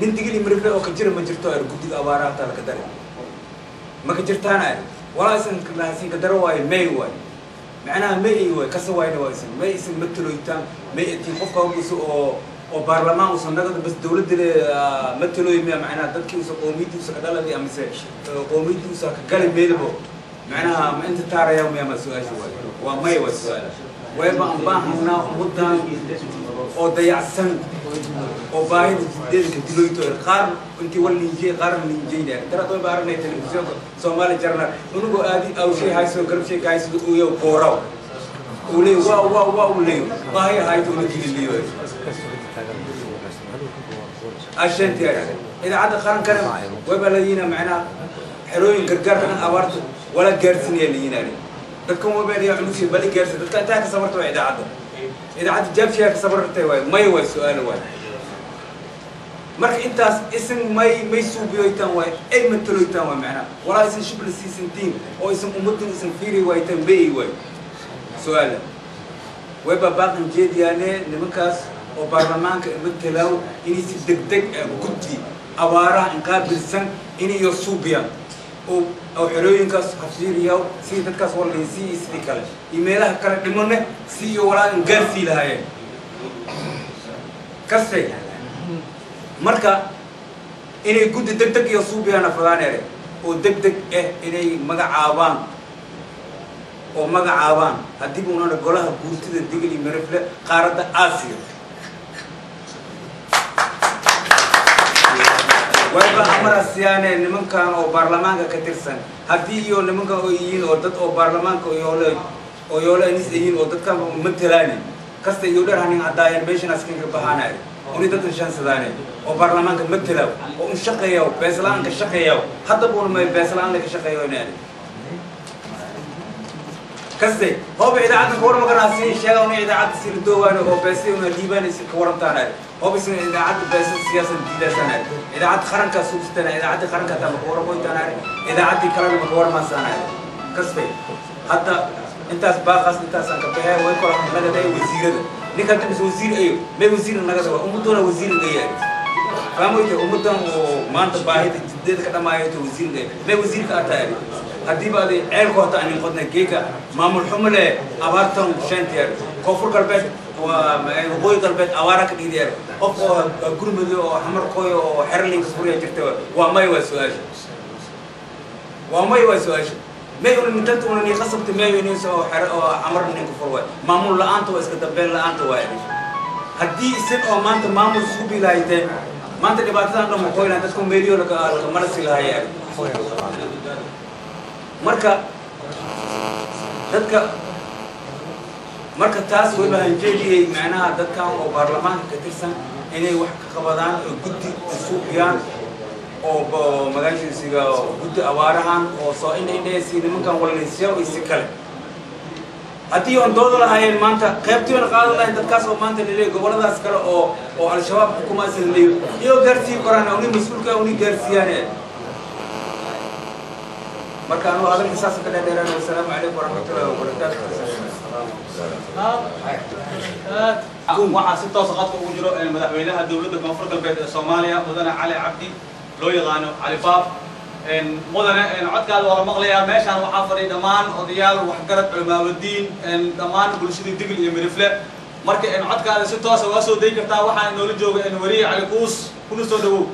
nin Digli Mirifle oo ka jira ma jirto ari guddiga abaaraha hataa laka daray ma ka jirtaana ari walaa isan lahasiin ka daro waayo may waayo macnaha may ay waay kasa waayna waa isan may isan mataloytaan may atiin qofka usa oo baarlamaan usan nagada bas dawladda le matalooy miya macnaha dadkii usa qowmiyaddii usa ka dhaladi amase qowmiyaddii usa ka gali meelbo macnaha ma inta taaraya miya ma su-aasha waay waa may waa su-aala wayba aan baahanaa ummaddan oo dayacsan oo baahida jiddeeda ka diloyto qaar intii wal ninjey qaar ninjeynaya daraad way baaranay telefisyoonka Soomaali jarna unugoo aadi awshay hayso garabshay ka hayso ooyo booraw uu leeyahay waa waa waa uu leeyahay baahi hayto una dililiyo ashantiya idaacadda qarankana wayba ladiina macnaha xerooyin gargaarka dhan abaarta wala gaarsiinaya liinaani dadkan wayba leeyahay cunugsi bali gaarsiin dadka intaa ka sabarta waa idaacadda jaabshiyaa ka sabartay waay may waay su-aalo waay. Marka intaas isin may suubiyoytaan waay ay mataloytaan waay macnaha walaa isin shubla siisantiin oo isin ummadin isin fiiri waaytaan bay waay su-aala wayba baaqan jeediyaane nimankaas oo baarlamaanka matalow inay si degdeg ah guddi abaaraha inqaabilsan inay iyo suubiyaan oo xerooyinkaas hafiiriyaw sidii dadkaas wallaysii iyo sidii kale iyo meelaha kale dhimane si iyo walaa in gaarsii lahaayeen kaste. Marka inay guddi degdeg iyo suubiyaan fadaaneere oo degdeg ah inay magacaabaan oo magacaabaan haddii uunana golaha guurtida Digli Mirifle qaaradda Aasiya wayba amarasiyaane nimankan oo baarlamaanka ka tirsan haddii iyo nimankan oo yihiin oo dad oo baarlamaanka oo yoole anis yihiin oo dadkan matalaani kasta iyo dheer hanin caddaayeen meeshan askinka baxaanaay uni dadkan shansadaan oo baarlamaanka matalaw oo un shaqeeyo beeslaan ka shaqeeyo hadda buun may beeslaan la ka shaqeeyo inaani kaste hoob idaacadda ka warma kana si sheega uni idaacadda si doowaan oo beesay una liibaan si ka warantaana hoob isin idaacadda beesay siyaasad diidasana idaacadda qaranka suubstana idaacadda qaranka ta ma warmoytaana idaacadda kalena ma warmaasana kaste hadda intaas baaqaas intaas aan ka baxay way kala nagaday wasiirada ninka hadda wasiir ayo may wasiir naga waa ummaduna wasiir gayaay faamoyte ummadan oo maanta baahida jiddeeda ka dhamaayo wasiir gayaay may wasiirka ataay haddii baad ceelku hata aan qodna geeka maamul xumo leh abaartan shantier koonfur galbeed waa waqooyi galbeed abaara ka dhiideer qof oo gurmud oo xamar qooyo oo xerlinka furiya jirta waa may waa su'aasha waa may waa su'aasha may una midanta una ni qasabta may inay soo xer oo xamar ninka fur waay maamul la'aanta waa iska dambeyn la'aanta waay haddii isin oo maanta maamul suubi lahaydeen maanta dhibaatadan dhan maqooylaan dadku meeliyo laka marasi lahaayeen. Marka dadka marka taas way bahanjeediyay macnaha dadkan oo baarlamaanka ka tirsan inay wax ka qabadaan oo guddi suubiyaan oo magaashiisiga guddi abaarahan oo soo indhaindhaysi nimankan walaleysiya iyo si kale haddii oon dooda lahaayeen maanta qaybtii oon qaadan lahayn dadkaas oo maanta laleeyahy goboladaas kale oo al-shabaab xukumaasa laleeyahy iyagoo gaarsiin karaan uni mas-uulka uni gaarsiiyaan. Marka anuu hadalka saas ka dheerdheeraan wasalaamu calaykum waraxmatullahi wabarakaatu. Waxaa si toos qadka ugu jiro madaxweynaha dowladda koonfur galbeed ee Soomaaliya mudane Cali Cabdi loo yaqaano Cali Faaf. Mudane codkaada waa la maqlayaa meeshaan waxaa fadhiya dhammaan odayaal waxgarad culimaadudiin dhammaan bulshadii Digil iyo Mirifle. Marka codkaada si toos uga soo dayi kartaa waxaa inoola jooga wariye Cali Kuus kuna soo dhawow.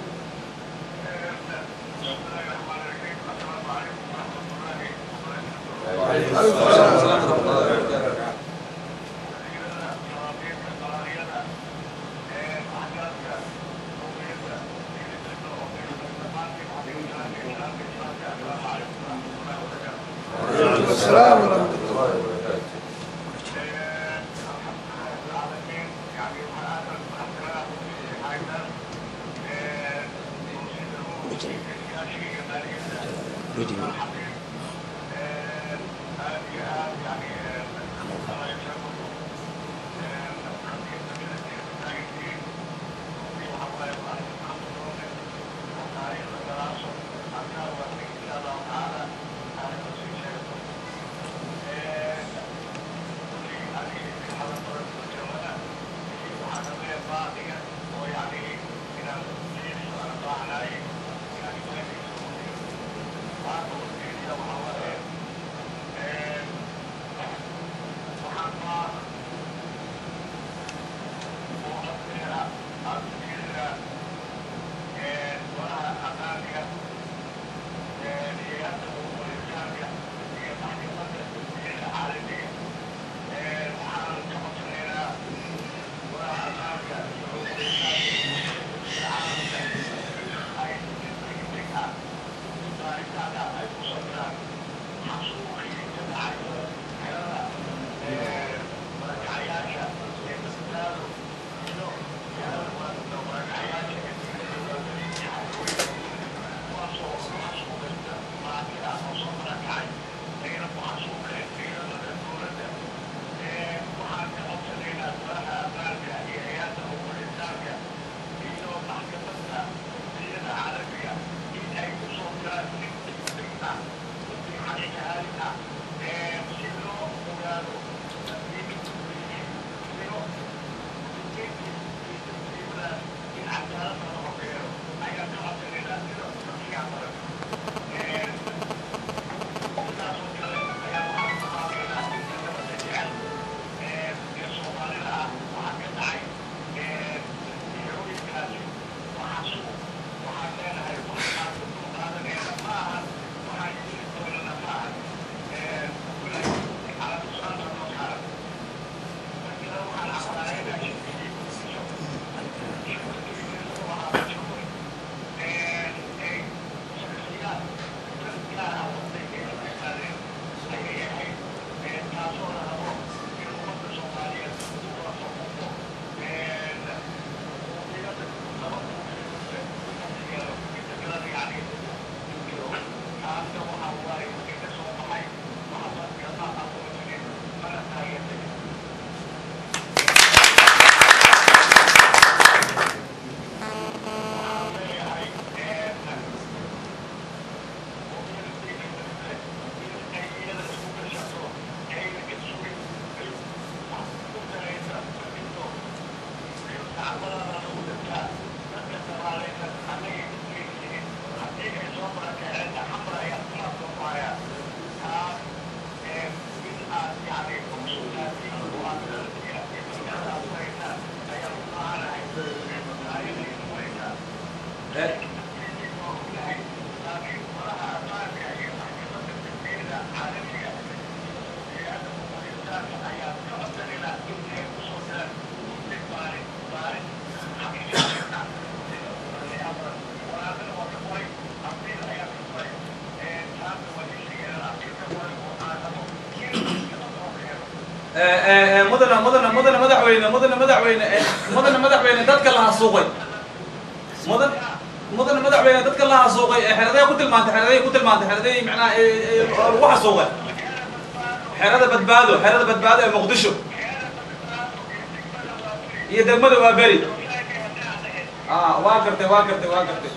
السلام ورحمة الله وبركاته. Mudana mudana mudana madaxweyne, mudana madaxweyne, mudana madaxweyne, dadka la hasuuqay, mudan mudana madaxweyne, dadka la hasuuqay xeraday ku tilmaantay, xeraday ku tilmaantay, xeraday macnaha lagu xasuuqay xerada Badbaado, xerada Badbaado ee Muqdisho iyo degmada waa beri. Waa gartay, waa gartay, waa gartay.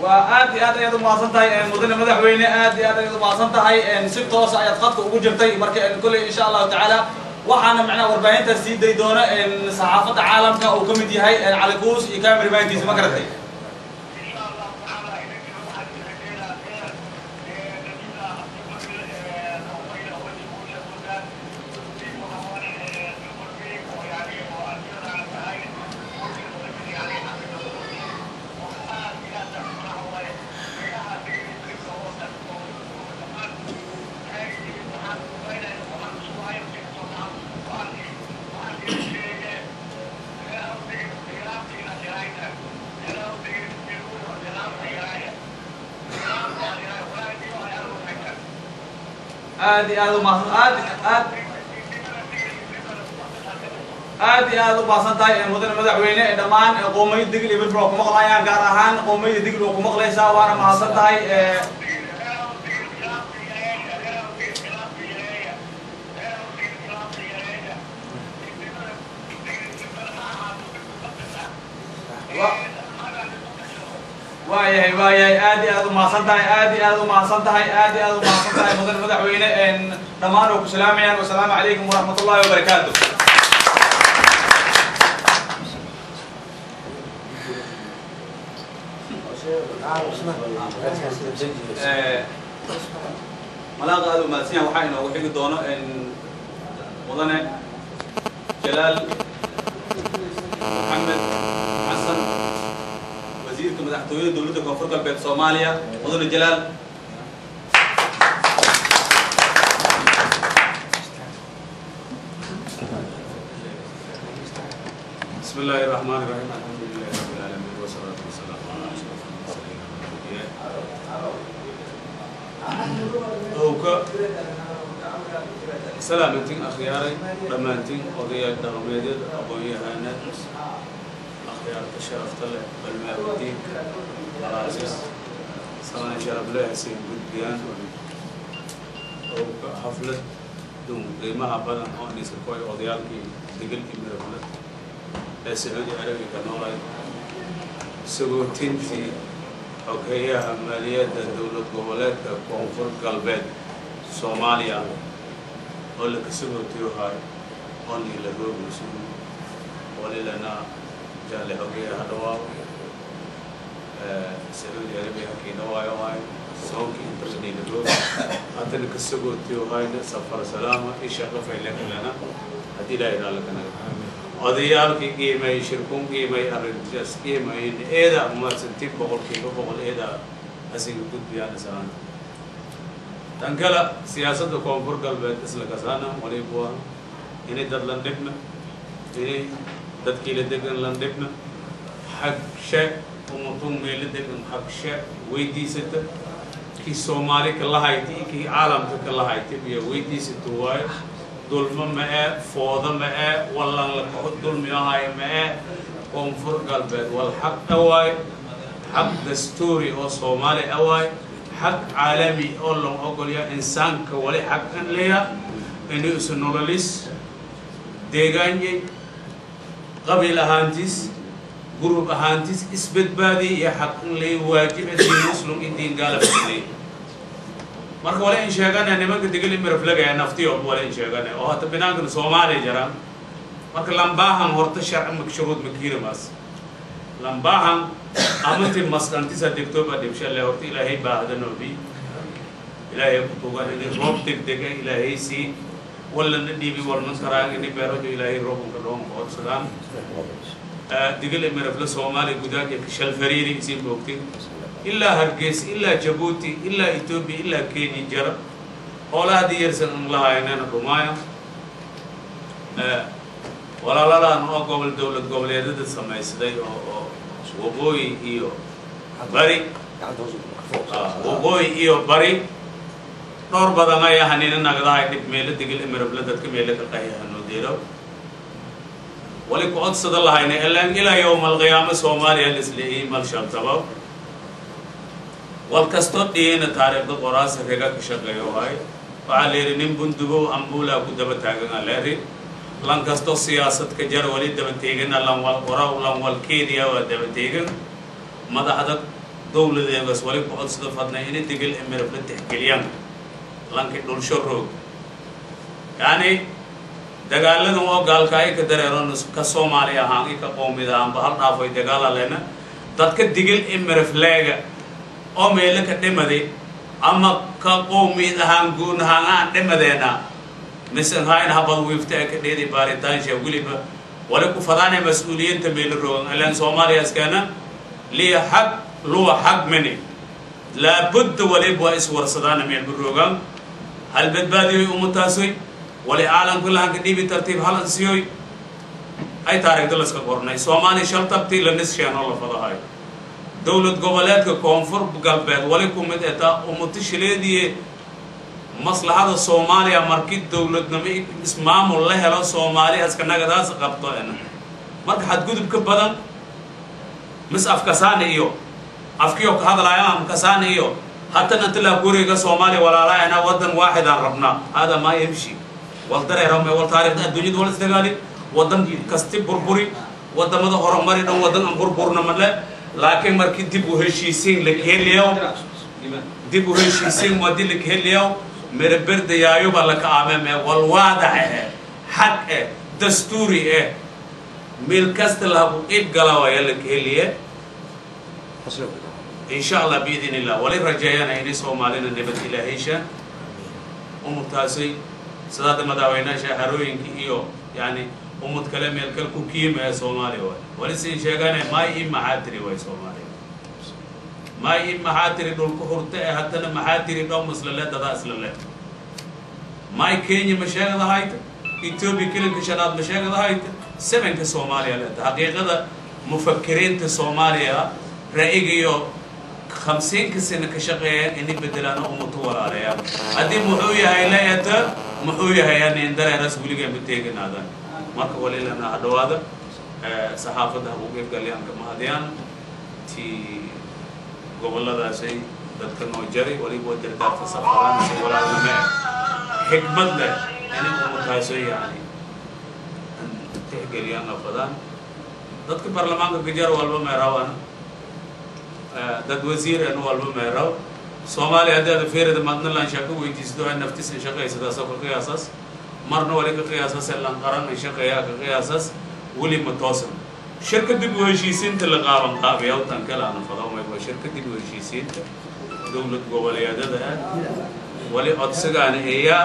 Waa aad iyo aad ayaad umahadsan tahay mudane madaxweyne, aad iyo aad ayaad umahadsan tahay. Si toosa ayaad khadka ugu jirtay. Marka kolley insha Allahu tacaala waxaana macnaha warbaahinta sii day doona saxaafadda caalamka uu ka mid yahay Cali Kuus iyo cameramankiisa, ma garatay? Aad iyo aad umahadsan, aad aad aad iyo aad u mahadsan tahay mudane madaxweyne. Dhammaan qowmiyadda Digil iyo Mirifle waa ku maqlayaan, gaar ahaan qowmiyadda Digil waa ku maqlaysaa, waana mahadsan tahay. Waayahay, waayahay, aad iyo aad umahadsan tahay, aad iyo aad umahadsan tahay, aad iyo aad umahadsan tahay mudane madaxweyne. Dhammaan waa ku salaamayaan. Wasalaamu calaykum waraxmat ullahi wabarakaatu. Malaaqa aad umahadsan yahay. Waxaa inoogu xigi doono mudane Jalaal Maxamed Xasan, wasiirka madaxtooyada dowladda Koonfur Galbeed Soomaaliya. Mudane Jalaal. بسم الله الرحمن الرحيم، الحمد لله رب العالمين، والصلاة والسلام على أشرف المرسلين والأنبياء. Owka salaamantiin akhyaaray dhammaantiin, odayaal dhaqameedyada, aqoon-yahanad, akhyaarta sharafta leh, balmaawadiinka alaasis salaan sharaf leh hasiin gudbiyaan. Owka xaflad dun qiimaha badan oo aniska koy odayaalkii Degel iyo Mirafle ee Sacuudi Arabiga noolay, sagootintii xogeeyaha maaliyadda dowlad goboleedka Koonfur Galbeed Soomaaliya oo la kasagootiyohay oni la roogayso walilana jaale xogeeyaha dhawaaw Sacuudi Arabiya hakii dhawaayo waay soonkii intaladhiila roog haddana kasagootiyohayna safar salaama isha qafaylakalana haddii Ilaahay raalli ka naga. Odayaalkii qiimay shirkun qiimay arrintaas qiimayn eeda umadsanti 100% eeda asiga gudbiyaan salaanta. Tan kale, siyaasadda Koonfur Galbeed isla kasaana waliba inay dad lan dhibna, inay dadkii la degan lan dhibna, xagshe umatun meela degan xagshe weydiisata, kii Soomaali ka lahayti iyo kii caalamka ka lahayti biyo weydiisata waayo. Dulmo ma ee, foodo ma ee, wallan la dulmi ahayo ma ee. Koonfur Galbeed wal xaq awaay, xaq dastuuri oo Soomaali awaay, xaq caalami oo loo ogolya insaanka wali xaq an leeya inuu isu nololis deegaanyay qabiil ahaantiis, gurub ahaantiis isbadbaadiy iyo xaq in leeya waajiba diin muslim iyo diin gaala leeya. Marka wala in sheegana nimanka Digil Miraflagaya naftiyo wala in sheegana oo hata binaankan Soomaaliya jiraan. Marka lambaahan horta sharci makshuruud makiirimaas lambaahan amanti maskantiisa degtooba dhibshale horta Ilaahay baahdanoobi Ilaahay ku tuugan inay roob degdega Ilaahay sii walana dhiibi walman karaan inay beerajo Ilaahay roobunka dhoon koodsadaan. Digil Mirafle Soomaaliya gudaha kashal fariiri isiin boogtin ilaa Hargeysa ilaa Jabuuti ilaa Etoobiya ilaa Kenya jara hoolaha diyarsan an lahaynana dhumaayo. Walaaladan oo gobol dowlad goboleedyada samaysaday oo waqooyi iyo bari, waqooyi iyo bari dhowr badan ayaa hanina nagdahay dhib meelo Digil Mirafle dadka meelo ka qayahanoo deero wali ku codsada lahayna ilaan ilaa yowma alqiyaama Soomaaliya lisleeyay mal shaltabab wal kastoo dhiyeyna taariikhda qoraasa kaga ka shaqeeyo waay. Waxaa la yidhi nin bundubow ambuulaa ku daba taagan aleeri lan kastoo siyaasad ka jar wali daba teegana lan wal qoraw lan wal kenya waa daba teegan madaxda Dowladeegas wali ku codsada fadnay inay Digil iyo Mirifle tixgeliyaan lankii dhulsho roog, yacni dagaaladan oo gaalka ay ka dareeron ka Soomaali ahaan iyo ka qoomid ahaanba hal dhaafoy dagaala lena. Dadka Digil iyo Mirifleega oo meelo ka dhimaday ama ka qoomid ahaan guun ahaan aan dhimadeena mise hayn habad wiifta ay ka dheeday baaritaansha weliba wali ku fadaanay mas-uuliyiinta meelo roogan ilaan Soomaaliya iskana liya xag luwa xag mani laabudda waliba waa iswarsadaana meelba roogan hal badbaadiyoy ummataasoy wali caalamka lahanka dhiibi tartiib hal ansiyoy ay taariikhda laska qornay Soomaaliya shal tabtii la nissheenoo la fadahayo. Dowlad goboleedka Koonfur Galbeed wali ku mid etaa ummatashileediye maslaxada Soomaaliya markii dowladnimo ismaamul la helo Soomaaliya askanagadaas qabto ena marka xadgudub ka badan mis afkasaana iyo afkiyo ka hadlaaya ama kasaana iyo haatan inta la guriga Soomaaliya walaalaayna wadan waaxid aan rabnaa hada ma yamshi wal dareero ma wal taariikhda adduunyada wal isdagaali wadan kasti burburi wadamada horumari dhan wadan aan burburna male. Laakiin markii dib u heshiisiin la heliyo dib u heshiisiin wadi la heliyo mereberde yaayuba la ka aameme wal waadax xaq dastuuri meel kasta lagu qeyb gala waa la heliye insha Allah biidin illah. Wali rajaayana inay Soomaalina nabad ilaahaysa umurtaasay sidaada madaxweynaha harooyinka iyo yani ummad kale meel kale ku kiimaya Soomaaliya waay wali siin sheegane may i maxaa tiri waay Soomaaliya may i maxaa tiri dhulku hurta ee haddana maxaa tiri dhow maslale dadaa islale may Kenya ma sheegada hayta Ethiopia kilinka shanaad ma sheegada hayta sevenka Soomaaliya leeta xaqiiqada mufakiriinta Soomaaliya ra'yigiyo 50 sano ka shaqeeyeen inay bedelaan ummadu walaalayaal haddii muxuu yahay leeyata muxuu yahay in dareeras weligaa ma teeganaadaan. Marka walilana hadhawaada saxaafadda ha ugu qeybgalayaan kama hadiyaan ti goboladaasay dadka noo jaray waliba dardaarta safaraan si walaalnimo xikmad leh inay ummadaasoo yacni tixgeliyaan afadaan dadka baarlamaanka gajar walba meerawana dad wasiir anu walba meeraw Soomaaliya haddii aad fiirida madna shaqo weydiisto ay naftiisa shaqaysada soo ka qiyaasas marna wali ka qiyaasas lan qaran ay shaqeeya ka qiyaasas wali ma toosan. Shirka dib u heshiisiinta la qaaban qaabiyo tan kale aan fado may waa shirka dib u heshiisiinta dowlad goboleedyada wali codsigaan ayaa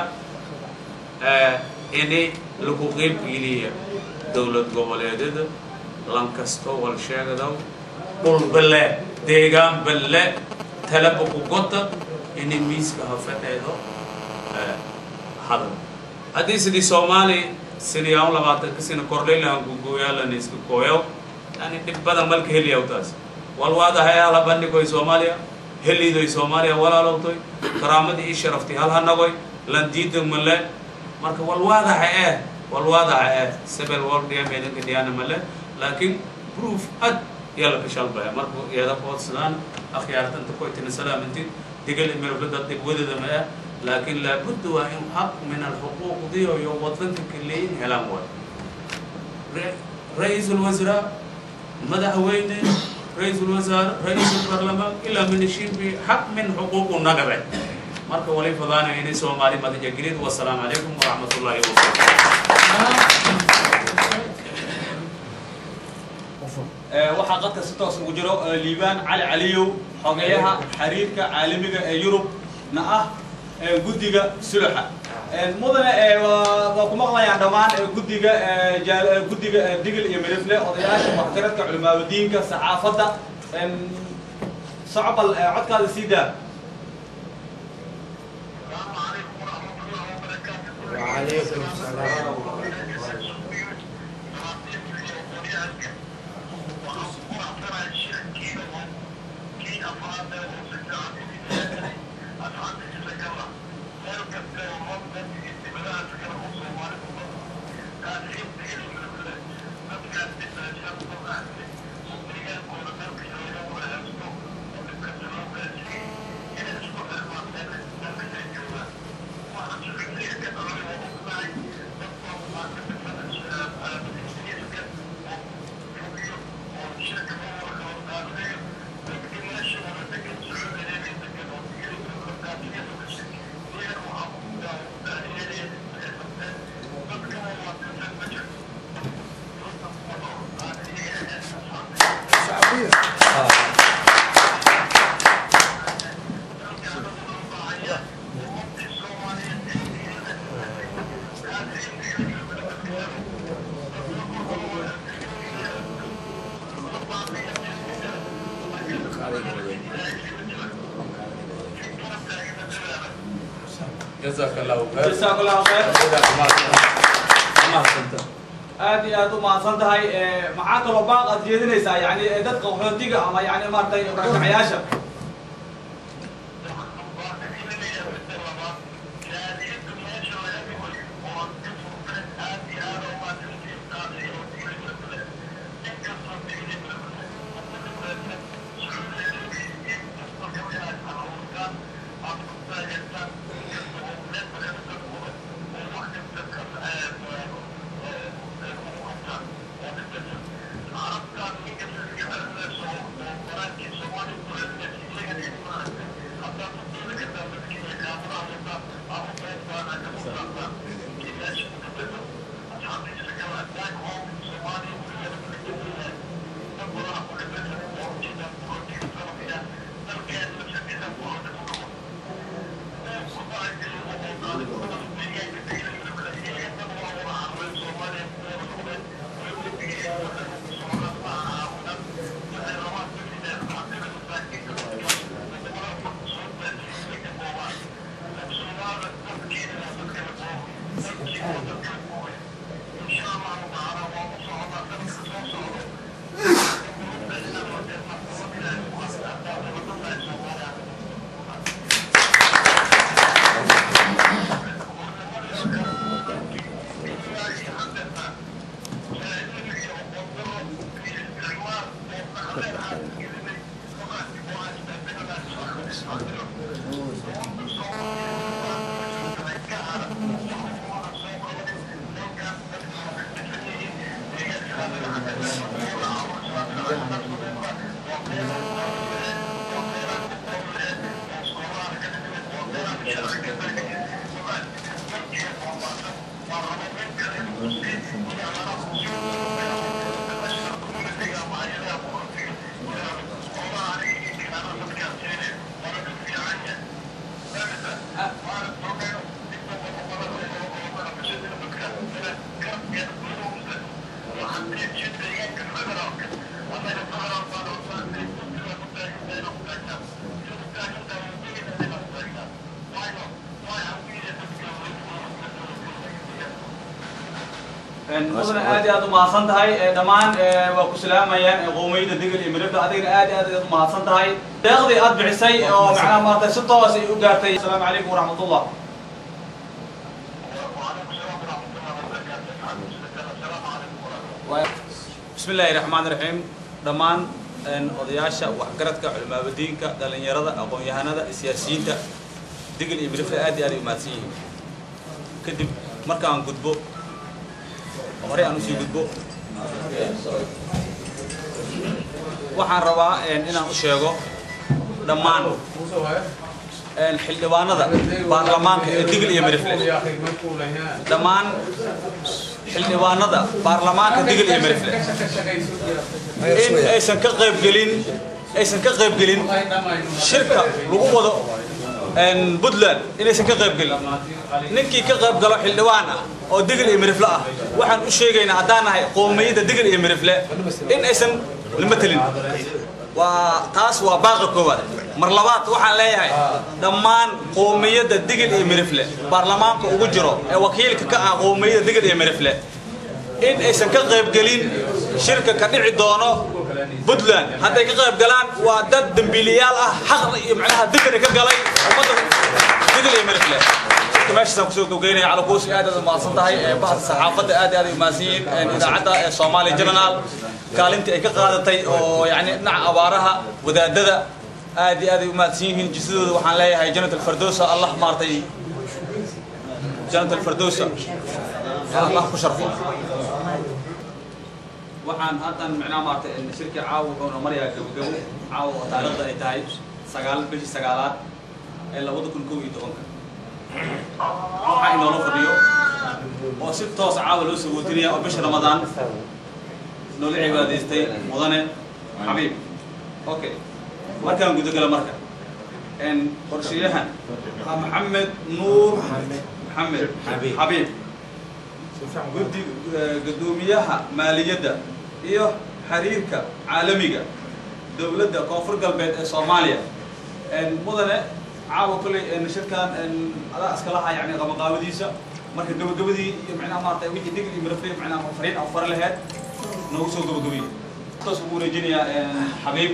inay lagu qeyb geliya dowlad goboleedyada lan kasto wal sheegadaw dhul balle deegaan balle talaba ku gota inay miiska ha fadheedo hadal haddii sidii Soomaali sidii aan 20 sano kordhay lahan ku gooyaalan isku kooyo yani dhib badan malka heliyaa taas wal waadahay ala bandhigoy Soomaaliya heliidoy Soomaaliya walaalowtoy karaamadii iyo sharaftii hal hanagoy lan diido male marka wal waadahay wal waadahay sebel wal dhiyameedanka diyaana male laakiin proof ad yalla ka shalbaya marka iyada qoodsadaan akhyaartan ta koytina salaamanti Digal Mirifle dad dib wadada ma laakiin laabudda waa in xaq min alxuquuq diyo iyo wadanka kaleeyin helaan waay ra'iisul wasaraa madaxweyne ra'iisul wasaar ra'iisul baarlamaan ilaa min shibi xaq min xuquuqu nagabe marka wali fadaana inay Soomaali madaxgeliid. Wassalaamu calaykum waraxmatullaahi wabarakaatuh. Waxaa qadka si toos ugu jiro Liibaan Cali Caliyow xogeyaha xiriirka caalamiga ee Yurub na ah guddiga suluxa mudane waa ku maqlayaan dhammaan guddiga guddiga Digil iyo Mirifle odayaasha waxgaradka culimaadiinka saxaafadda socbal codkaada sii daa. وعليكم السلام. جزاك الله خير. جزاك الله خير. Aad iyo aad u mahadsan tahay. Maxaa kaloo baaq aad jeedinaysaa, yani dadka qaxootiga ama yani maaragtay rakacayaasha? Mudane, aad iyo aad u mahadsan tahay. Dhammaan waa ku salaamayaan qowmiyadda Digil iyo Mirifle. Adigna aad iyo aad ayaad u mahadsan tahay deeqdii aad bixisay oo macnaha maaragtay si toos ay u gaartay. Asalaamu calaykum waraxmatullah. Bismi illaahi raxmaan raxiim. Dhammaan odayaasha, waxgaradka, culimaabadiinka, dhalinyarada, aqoon-yahanada, siyaasiyiinta Digil iyo Mirifle aad iyo aad ay u mahadsan yihiin. Kadib markaan gudbo, horey aan usii gudbo, waxaan rabaa inaan u sheego dhammaan xildhibaanada baarlamaanka ee Digil iyo Mirifle, dhammaan xildhibaanada baarlamaanka Digil iyo Mirifle in aysan ka qaybgelin shirka lagu wado Puntland, inaysan ka qaybgelin. Ninkii ka qayb galo xildhibaan ah oo Digil iyo Mirifle ah, waxaan u sheegaynaa haddaan nahay qowmiyadda Digil iyo Mirifle in aysan lama telin. Waa taas, waa baaqa koowaad. Mar labaad waxaan leeyahay dhammaan qowmiyadda Digil iyo Mirifle baarlamaanka ugu jiro ee wakiilka ka ah qowmiyadda Digil iyo Mirifle in aysan ka qaybgelin shirka ka dhici doono Puntland. Hadday ka qayb galaan waa dad dambiiliyaal ah, xaq iyo macnaha dembina ka galay ummadda Digil iyo Mirifle. Shirka meeshaasaan kusoo gowgeynaya. Calakuusi, aad aad u mahadsan tahay. Bahda saxaafadda aad aad ay umahadsan yihiin. Idaacadda ee Soomaaliya General kaalintii ay ka qaadatay oo yacni dhinaca abaaraha, wadaadada aad iyo aad ay u mahadsan yihiin. Jisadooda waxaan leeyahay Janat Alfardowsa Allah maartay, Janat Alfardowsa Allah ku sharfo. Waxaan haddan micnaha maartay shirkii caawa wuxuuna marayaa gabogabo. Caawa oo taariikhda ay tahay 9 bishii 9aad ee 2011-ka, waxaa inoola fadhiyo oo si toos caawa loo sagootinaya oo bisha Ramadaan noola cibaadaystay mudane Xabiib. Okay, markaan gudagalo marka qorshayahan Maxamed Nuur Maxamed Xabiib, guddi guddoomiyaha maaliyadda iyo xiriirka caalamiga. Dowladda Koonfur Galbeed ee Soomaaliya. Mudane, caawa kolley shirkan adaa iska lahaa, yani qabaqaabadiisa. Marka gabagabadii iyo macnaha maaragtay wixii Digil iyo Mirifle macnaha fariin oo fara laheyd noogu soo gabagabeeyey, toos ugu wareejinayaa Xabiib.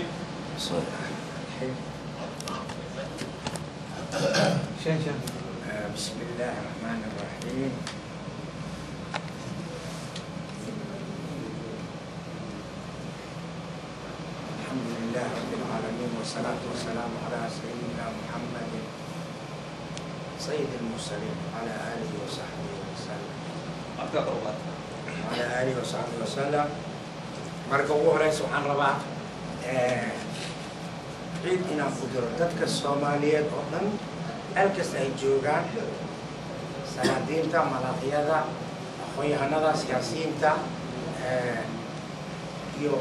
بسم الله الرحمن الرحيم. الحمد لله رب العالمين، والصلاة والسلام على سيدنا محمد سيد المرسلين وعلى آله وصحبه وسلم. وعلى آله وصحبه وسلم. Marka ugu horeysa waxaan rabaa ciid inaan ku diro dadka Soomaaliyeed oo dhan meel kasta ay joogaan, salaadiinta, malaaqyada, aqoon-yahanada, siyaasiyiinta iyo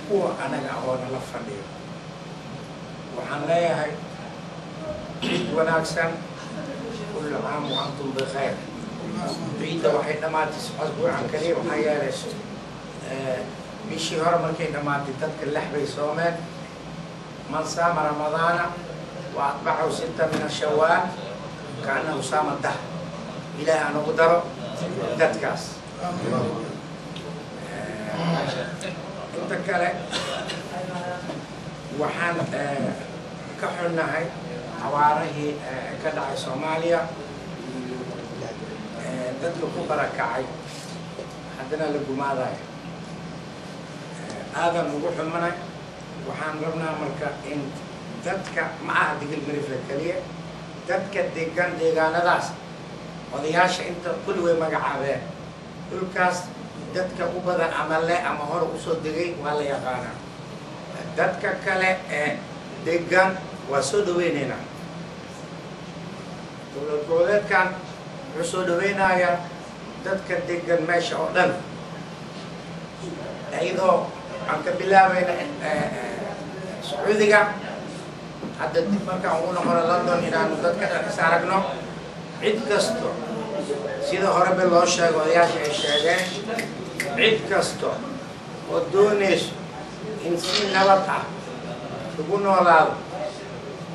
kuwa anaga aqoona la fadhiyo. Waxaan leeyahay ciid wanaagsan, kullu caam wa antum bikhayr. Ciidda waxay dhammaatay asbuucan kaliya. Waxaa yeelay bishii hore markay dhammaatay dadka 6 bay soomeen. Man saama Ramadaana wa atbacahu 6 min ashawaal kaannahu saama dahr. Ilaah aan ugu daro dadkaas. Inta kale waxaan ka xunnahay abaarihii ka dhacay Soomaaliya, dadka ku barakacay, haddana la gumaadayo. Aadan ugu xumanay. Waxaan rabnaa marka in dadka, ma aha Digil Mirifle keliya, dadka degan deegaanadaas, odayaasha inta kulli way magacaabeen dhulkaas. Dadka u badan ama le ama hore usoo degay waa la yaqaanaa. Dadka kale ee degan waa soo dhaweyneynaa. Dowlad goboleedkan wuxuu soo dhaweynayaa dadka degan meesha oo dhan, iyadoo aan ka bilaabayna Sacuudiga. Hadda dib markaan ugu noqono London inaanu dadka dhan is aragno. Cid kasto, sida horeba loo sheego, odayaasha ay sheegeen, cid kasto oo doonayso in si nabad ah lagu noolaado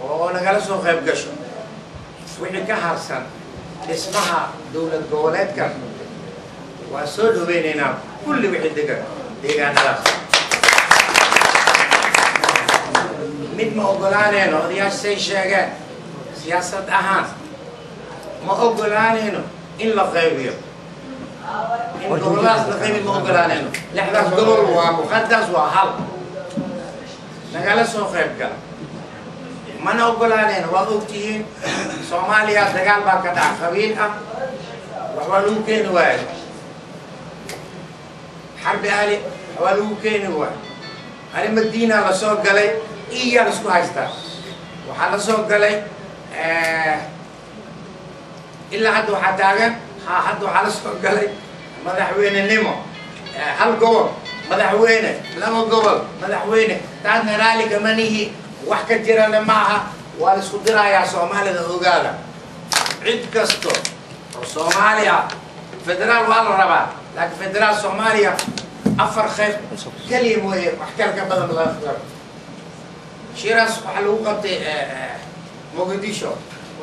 oo nagala soo qayb gasho wixii ka harsan dhismaha dowlad goboleedkan, waa soo dhaweynaynaa kulli wixii degan deegaanadaas. Mid ma ogolaanayno, odayaasha say sheegeen, siyaasad ahaan ma ogolaanayno in la qaybiyo, in goboladaas la qaybiyo ma ogolaanayno. Lixdaas gobol waa muqadas, waa hal, nagala soo qayb gala. Mana ogolaanayno. Waad ogtihiin, Soomaaliya dagaal baa ka dhaca qabiil ah, wax waa lagu keeni waayo. Xarbi ali wax waa lagu keeni waayo. Arrima diina lasoo galay, iyaa la isku haystaa. Waxaa lasoo galay, ilaa hadda waxaa taagan ha. Hadda waxaa lasoo galay madaxweynenimo, hal gobol madaxweyne, laba gobol madaxweyne. Taasna raalli kama nihi, wax ka jirana ma aha. Waa la isku dirayaa Soomaalida, ogaada. Cid kasto oo Soomaaliya, federaal waa la rabaa, laakiin federaal Soomaaliya afar qayb keliya mooye wax kale ka badan laga rabo. Shiraas waxaa lagu qabtay Muqdisho,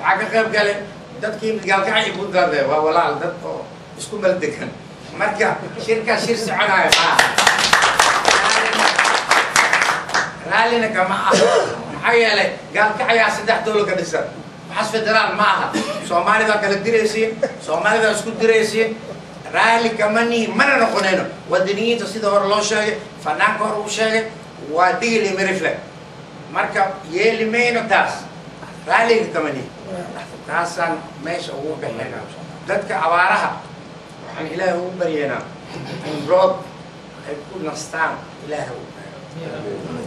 waxaa ka qayb galay dadkii Gaalkacyo, Puntland, waa walaal, dad oo isku maldegan. Marka shirkaas shir soconaayo maaha, raallina kama aha. Maxaa yeelay Gaalkacyaa saddex dowla ka dhisan. Waxaas federaal ma aha. Soomaalida kala diraysiin, Soomaalida isku diraysiin. Raalli kama nihi, mana noqonayno. Wadaniyiinta sida hore loo sheegay, fanaanka hore uu sheegay, waa Digil iyo Mirifle. Marka yeeli mayno taas, raalliga kama nihi. Taasaan meesha ugu bixinaa. Dadka abaaraha waxaan Ilaahay ugu baryaynaa in roob ay ku nastaan Ilaahay ugu keeno.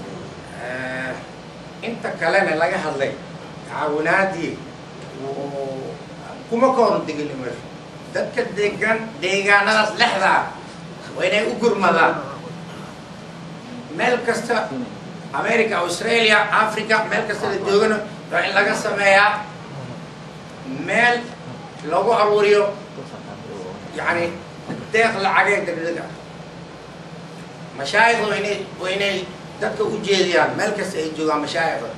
Inta kalena laga hadlay caawinaadii kuma koorno Digil iyo Mirifle. Dadka degan deegaanadaas lexda ah waa inay u gurmadaan meel kasta, America, Australia, Africa, meel kasta la joogana waa in laga sameeyaa meel lagu aruuriyo, yani deeq lacageed degdeg ah. Mashaayikhda waa inay dadka u jeediyaan meel kasta ay joogaan mashaayikhda.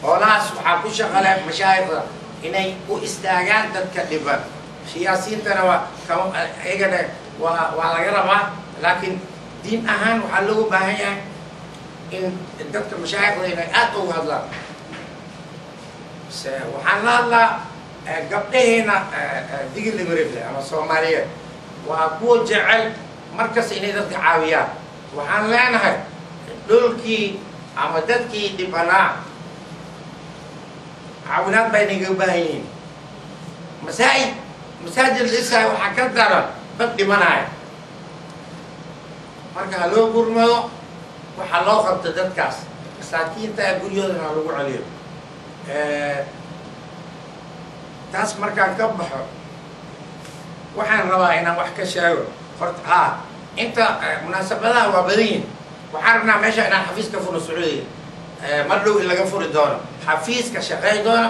Hoolahaas waxaa ku shaqale mashaayikhda inay u istaagaan dadka dhiban. Siyaasiyiintana waa iyagana waa laga rabaa, laakiin diin ahaan waxaa loogu baahan yahay in dadka mashaayikhda inay aada uga hadlaan. Waxaan la hadlaa gabdhaheena Digil Mirifle ama Soomaaliyeed, waa kuwa jecel markasta inay dadka caawiyaan. Waxaan leenahay dhulkii ama dadkii dhibanaa caawinaad bay naga baahan yihiin. Masaajid dhisaay waxaa ka daran dad dhimanaya. Marka ha loo gurmado, waxaa loo qabta dadkaas masaakiinta ee guryahoodana ha lagu celiyo. Taas markaan ka baxo, waxaan rabaa inaan wax ka sheego horta. Haa, inta munaasabadaha waa badan yihin. Waxaan rabnaa meesha inaan xafiis ka furno Sacuudiga mar dhow, in laga furi doono xafiiska shaqey doona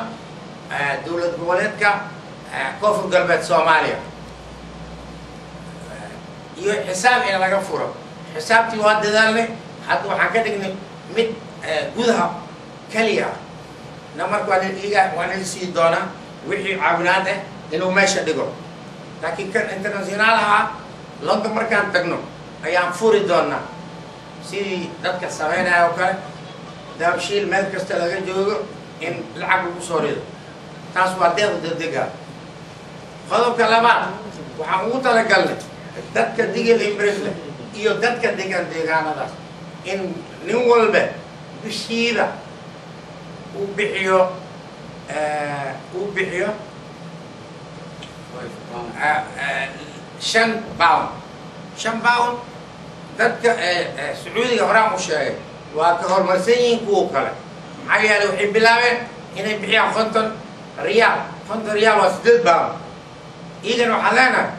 dowlad goboleedka Koonfur Galbeed Soomaaliya, iyo xisaab in laga furo. Xisaabtii waa dadaalnay, hadda waxaan ka dhignay mid gudaha keliya na. Marka waa nala sii doonaa wixii caawinaad ah inuu meesha dhigo, laakiin kan international ahaa London markaan tagno ayaan furi doonaa, sidii dadka sameynaya oo kale, Dahabshiil meel kasta laga joogo in lacag lagu soo rido. Taas waa deeq degdega. Qodobka labaad, waxaan ugu talagalnay dadka Digil Imbrifle iyo dadka degan deegaanadaas in nin walba bishiiba uu bixiyo £5. £5 dadka Sacuudiga horaan u sheegay waa ka horumarsan yihiin kuwa kale, maxaa yeelay waxay bilaabeen inay bixiyaan 50 riyaal. 50 riyaal waa £8. Iigan waxaan leenahay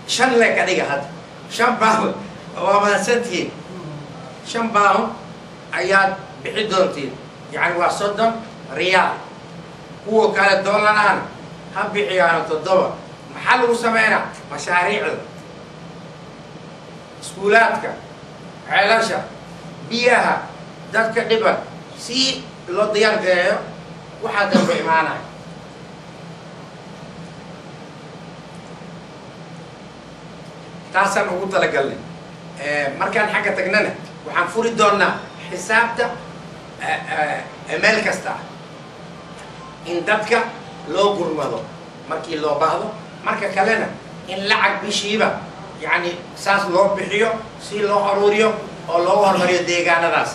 5 le ka dhiga hadda £5. Waa mahadsantihiin. £5 ayaad bixi doontiin, yacni waa 30 riyaal. Kuwa kale doolaraan ha bixiyaano 7. Maxaa lagu sameynaa? Mashaariicda iskuulaadka, ceelasha biyaha, dadka dhiban si loo diyaargareeyo waxaa dambe imaanaya. Taasaan ugu talagalnay. Markaan xagga tagnana waxaan furi doonaa xisaabta meel kasta ah in dadka loo gurmado markii loo baahdo. Marka kalena in lacag bishiiba yacni saas loo bixiyo si loo aruuriyo oo loogu horumariyo deegaanadaas.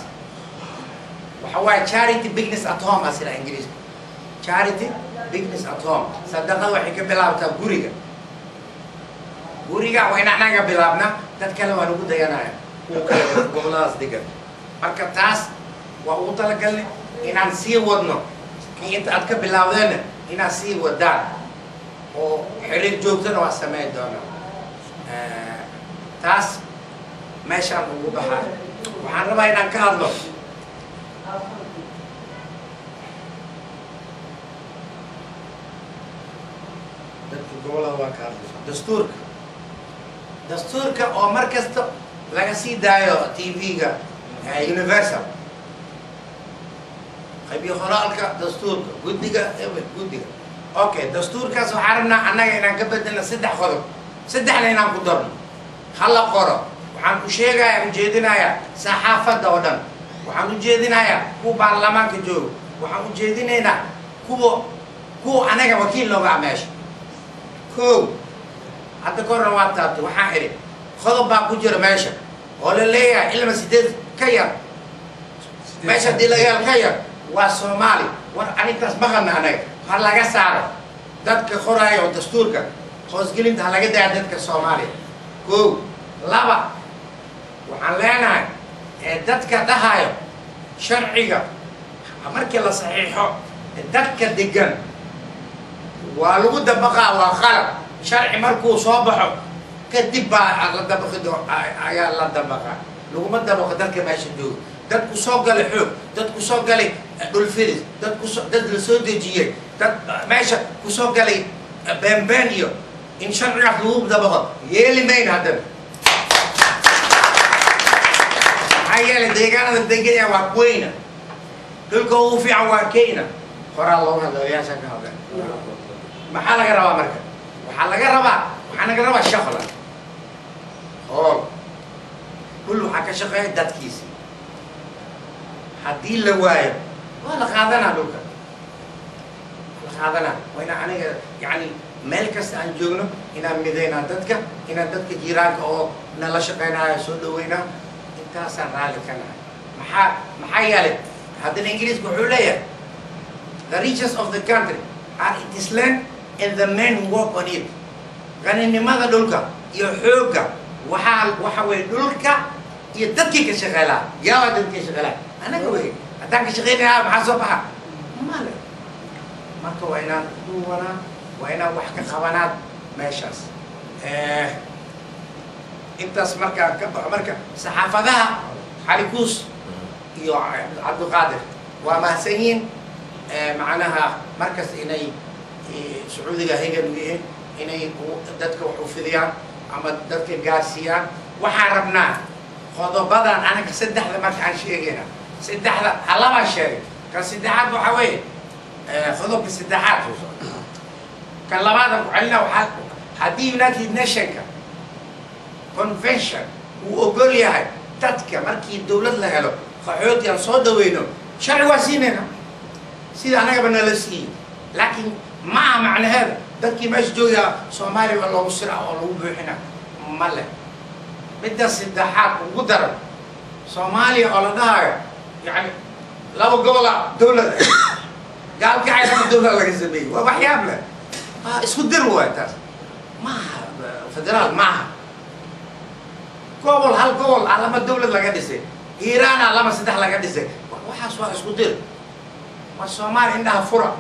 Waxa waaye charity business at home asila Ingiriiska, charity business at home. Sadaqada waxay ka bilaabtaa guriga. Guriga waa in anaga bilaabna, dad kale waa nagu dayanaya, kuwa kale goboladaas degan. Marka taas waa ugu talagalnay inaan sii wadno. Kii inta aad ka bilaawdeenna inaad sii wadaan oo xiriir joogtana waa sameyn doonaa. Taas meeshaan ugu baxaa. Waxaan rabaa inaan ka hadlo dadka gobolada. Waa ka hadlayso dastuurka, dastuurka oo mar kasta laga sii daayo TV-ga Universal, qaybiyo qoraalka dastuurka, guddiga ebel guddiga. Okay, dastuurkaas waxaan rabnaa annaga inaan ka bedelno saddex qodob, saddexna inaan ku darno. Hala qoro. Waxaan u sheegaya, ujeedinayaa saxaafadda oo dhan, waxaan ujeedinayaa kuwa baarlamaanka joogo, waxaan ujeedinaynaa kuwa anaga wakiil nooga ah meesha. Ko hadda korna waa taabtay. Waxaan idhi qodob baa ku jira meesha oo la leeyahay ilma 8 ka yar meesha haddii laga hel ka yar waa Soomaali. War arrintaas maqalna anaga, ha laga saaro. Dadka qoraayo oo dastuurka hoosgelinta ha laga daaya dadka Soomaaliya. Ko laba, waxaan leenahay ee dadka dhahayo sharciga markii la saxiixo dadka degan waa lagu dabaqaa, waa qalab. Sharci markuu soo baxo kadib baa la dabaqi doo ayaa la dabaqaa. Laguma dabaqo dadka meesha jooga. Dad ku soo galay xoog, dad ku soo galay dhulfidis, dad kusoo dad la soo dejiyey, dad meesha kusoo galay beenbeen iyo in sharcigaas lagu dabaqo yeeli mayna haddana. Maxaa Yeelay deegaanada degan waa kuweyna, dhulka ugu fiican waa Kenya. Horaa looga hadla, odayaashaan ka hadleen. Maxaa laga rabaa marka? Waxaa laga rabaa, waxaa naga rabaa shaqla hool dhul waxaa ka shaqeeya dadkiisi. Haddii la waayo waa la qaadanaa, dhulka waa la qaadanaa. Waa inaan aniga yani meel kasta aan joogno inaan midaynaa dadka, inaan dadka jiiraanka oo nala shaqeynaayo soo dhaweynaa. Intaasaan raalli ka nahay. Maxaa yeelay haddana Ingiriiska wuxuu leeyahay, "The riches of the country are its land and the men who work on it." Qaninimada dhulka iyo xoogga waxaa waxa weeye dhulka iyo dadkii ka shaqeylaa. Yaa dadkii ka shaqeylaa? Anaga wey. Haddaan ka shaqeynayaa maxaa soo baxa? Male. Marka waa inaan duwanaa, waa inaan wax ka qabanaad meeshaas. Intaas markaan ka baxo, marka saxaafadaha Xalikuus iyo Cabdiqaadir waa mahadsan yihiin. Macnaha markas inay Sacuudiga hegan u yihiin inay dadka wax u fidiyaan ama dadka gaarsiiyaan. Waxaan rabnaa qodobadan anaga saddexda marka aan sheegayna, saddexda halabaan sheegay, kan saddexaad waxaa weeye qodobka saddexaad. Kan labaad aan ku celina, waxaa haddii United Nationka convention uu ogol yahay dadka markii dawlad la helo qaxooti aan soo dhaweyno, sharci waa siinayna sida anagaba nala siiyey. Laakiin ma aha macnaheeda dadkii meesha joogaa Soomaaliya waa loogu sira oo lagu buuxina ma leh. Midda saddexaad ugu daran, Soomaaliya oo la dhahayo yani laba gobola dawlad, Gaalkacay laba dawlad laga sameeyey, waa waxyaab leh, waa isku dir waay. Taas maaha federaal, maaha gobol. Hal gobol ah lama dawlad laga dhisay, Iiraana lama saddex laga dhisay. Waxaas waa isku dir. Waa Soomaaliya indhaha fura.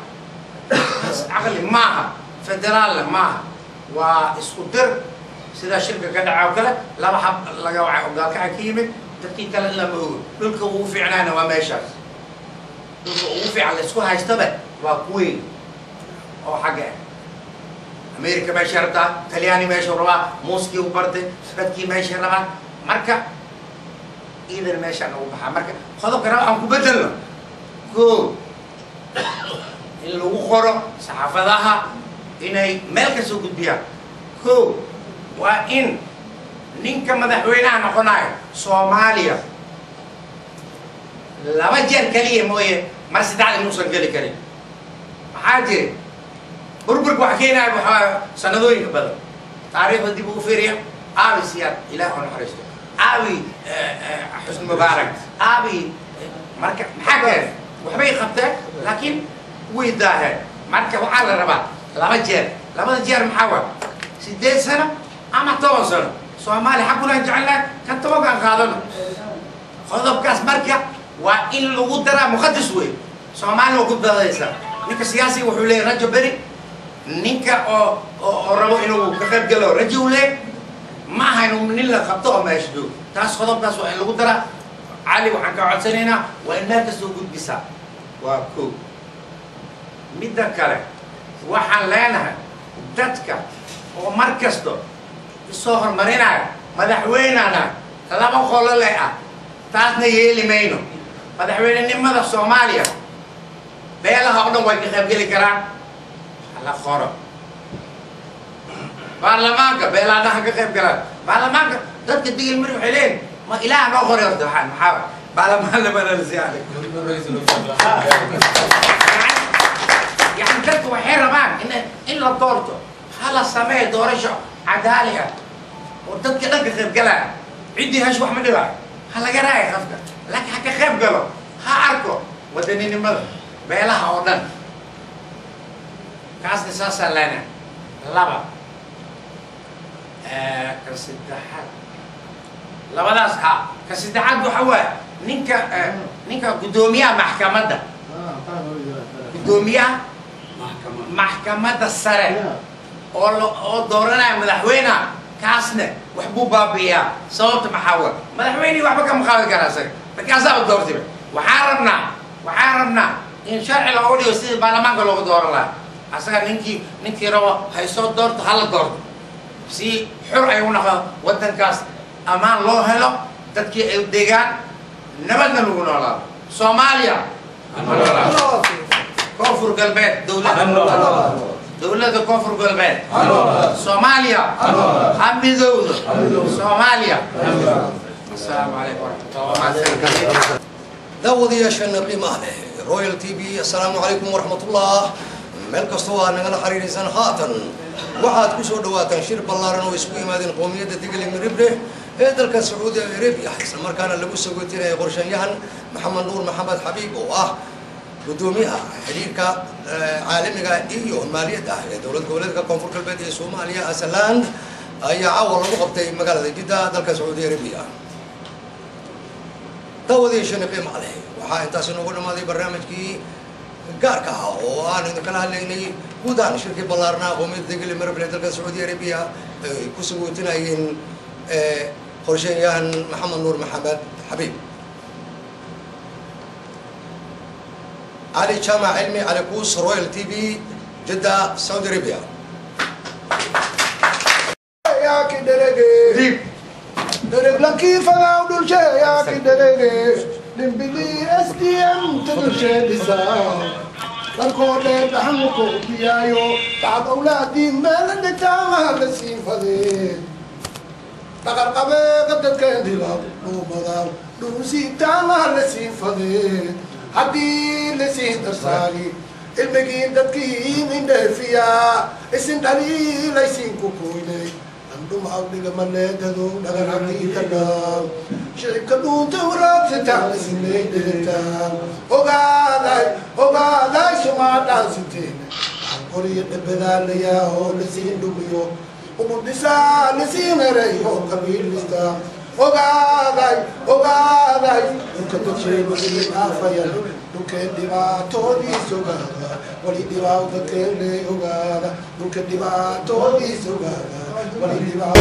Taas caqli maaha, federaalna maaha, waa isku dir. Sida shirka ka dhaca oo kale, laba xab laga wacay oo Gaalkacay ka yimid, dadkii kale lama ogo. Dhulka ugu fiicnaana waa meeshaas, dhulka ugu fiican la isku haystaba waa kuweyn oo xagga ah. America meeshay rabtaa, Talyaani meeshuu rabaa, muuskii u bartay, dadkii meeshay rabaa. Marka iidan meeshaan ugu baxaa. Marka qodobka raba aan ku bedelno, ko in lagu qoro saxaafadaha inay meel kasoo gudbiyaan. Ko waa in ninka madaxweynaha noqonayo Soomaaliya laba jeer kaliya mooye mar saddexda inuusan geli karin. Maxaa jira? Burburka wax keenaya waxaa sanadooyinka badan. Taariikhda dib ugu fiiriya. Aabi Siyaad, Ilaah u naxariisto, aabi Xusni Mubaarak, aabi. Marka maxaa keenay? Waxbay qabteen laakiin way daaheen. Marka waxaa la rabaa laba jeer. Labada jeer maxaa waa? 8 sano ama 10 sano. Soomaaliya xaggunaan jecelnahay kan 10-kaan qaadano. Qodobkaas marka waa in lagu daraa, muqadas wey. Soomaaliya waa ku badaysaa. Ninka siyaasiga wuxuu leeyahy rajo beri, ninka oo rabo inuu ka qayb galo rajo uu leeyahy. Ma aha inuu nin la qabto oo meesha joogo. Taas qodobkaas waa in lagu daraa. Cali waxaan ka codsanaynaa waa in meel kastoo gudbisaa. Waa ko. Midda kale waxaan leenahay dadka oo mar kasto isoo horumarinaya madaxweynana laba qolo leh ah, taasna yeeli mayno. Madaxweynenimada Soomaaliya beelaha oo dhan way ka qaybgeli karaan, hala qoro. Baarlamaanka beelaha ka qayb galaan. Baarlamaanka dadka Digil Mir waxay leeyihin ma Ilaah noo qoray horta. Waxaan maxaa baarlamaan lama yani dadka waxay rabaan in la doorto. Hala sameeyo doorasho cadaali ah oo dadka dhan ka qayb galaya. Ciddii hash wax ma dhibaayo, ha laga raaya qofka, laakiin ha ka qayb galo, ha arko wadaninimada beelaha oo dhan. Kaasna saasaan leenahay. Laba ka saddexaad, labadaas ha ka saddexaad waxa waaye ninka guddoomiyaha maxkamadda, guddoomiyaha maxkamadda sare oo dooranaya madaxweyneha, kaasna wax buu baabi'iyaa. Sababta maxaa wa? Madaxweynihii waxba kama qaadi kara isaga, markaasaaba doortayba. Waxaan rabnaa in sharci loogu dhigo sidii baarlamaanka loogu dooran lahaa. Asaga ninkii rabo haysoo doorto, hala doorto si xur ay u noqdo waddankaas, ammaan loo helo, dadkii ay degaan. Nabadna lagu noolaado. Soomaaliya Koonfur Galbeed, dowladda Koonfur Galbeed Soomaaliya ha midowdo Soomaaliya. Asalaamu calaykum waraxmatullahi wabarakaatu. Daawadayaasheena qiimaha leh Royal TV, assalaamu calaykum waraxmatullah. Meel kastoo aad nagala xiriiraysan, haatan waxaad ku soo dhawaataan shir ballaaran oo isku yimaadeen qowmiyadda Digli Mirifle ee dalka Sacuudi Arabiya, islamarkaana lagu sagootinaya qorshayahan Maxamed Nuur Maxamed Xabiib oo ah gudoomiyaha xiriirka caalamiga iyo maaliyadda ee dowlad goboleedka Koonfur Galbeed ee Soomaaliya Asaland, ayaa caawa lagu qabtay magaalada Jidda, dalka Sacuudi Arabiya. Daawadayaasheena qiimaha leh, waxaa intaasi noogu dhamaaday barnaamijkii gaarka ah oo aan idinkala hadlaynay guud ahaan shirkii ballaarnaa qowmiyadda Digli Mirifle dalka Sacuudi Arabiya ay ku sagootinayeen qorsheyahan Maxamed Nuur Maxamed Xabiib. Cali Jaamac Cilmi Cali Kuus, Royal TV, Jidda, Saudi Arabia. Yaaki dherege dhereglankii fagaaw dhulshe yaaki dherege dhimbili SDM tadulshe dhisaa dalkoo dheer dhaxanku biyaayo tacab awlaadii meela dhitaamaha la sii fadee dhaqarqabeega dadkeen dilaa dhuumadaa dhuusiitaamaha la sii fadee haddii lasii darsaani ilmigii dadkii indheefiyaa isin dhaliilaysiinku kuynay andhumaw dhigamaleedado dhagarhaqiitana shicibka dhuunta waraabsataan isinleydheetaan ogaaday ogaaday sumaadhaansiteen qoriyo dhabadaalayaa oo lasiin dhumiyo umudhisaa lasiin eray oo qabiilista ogaaday ogaaday dhulka dadsheygu dhaafaya dhulkeen dhibaatoodiis ogaada wali dhibaaw dadkeen le ogaada dhulka dhibaatoodiis ogaada wali dhibaaw.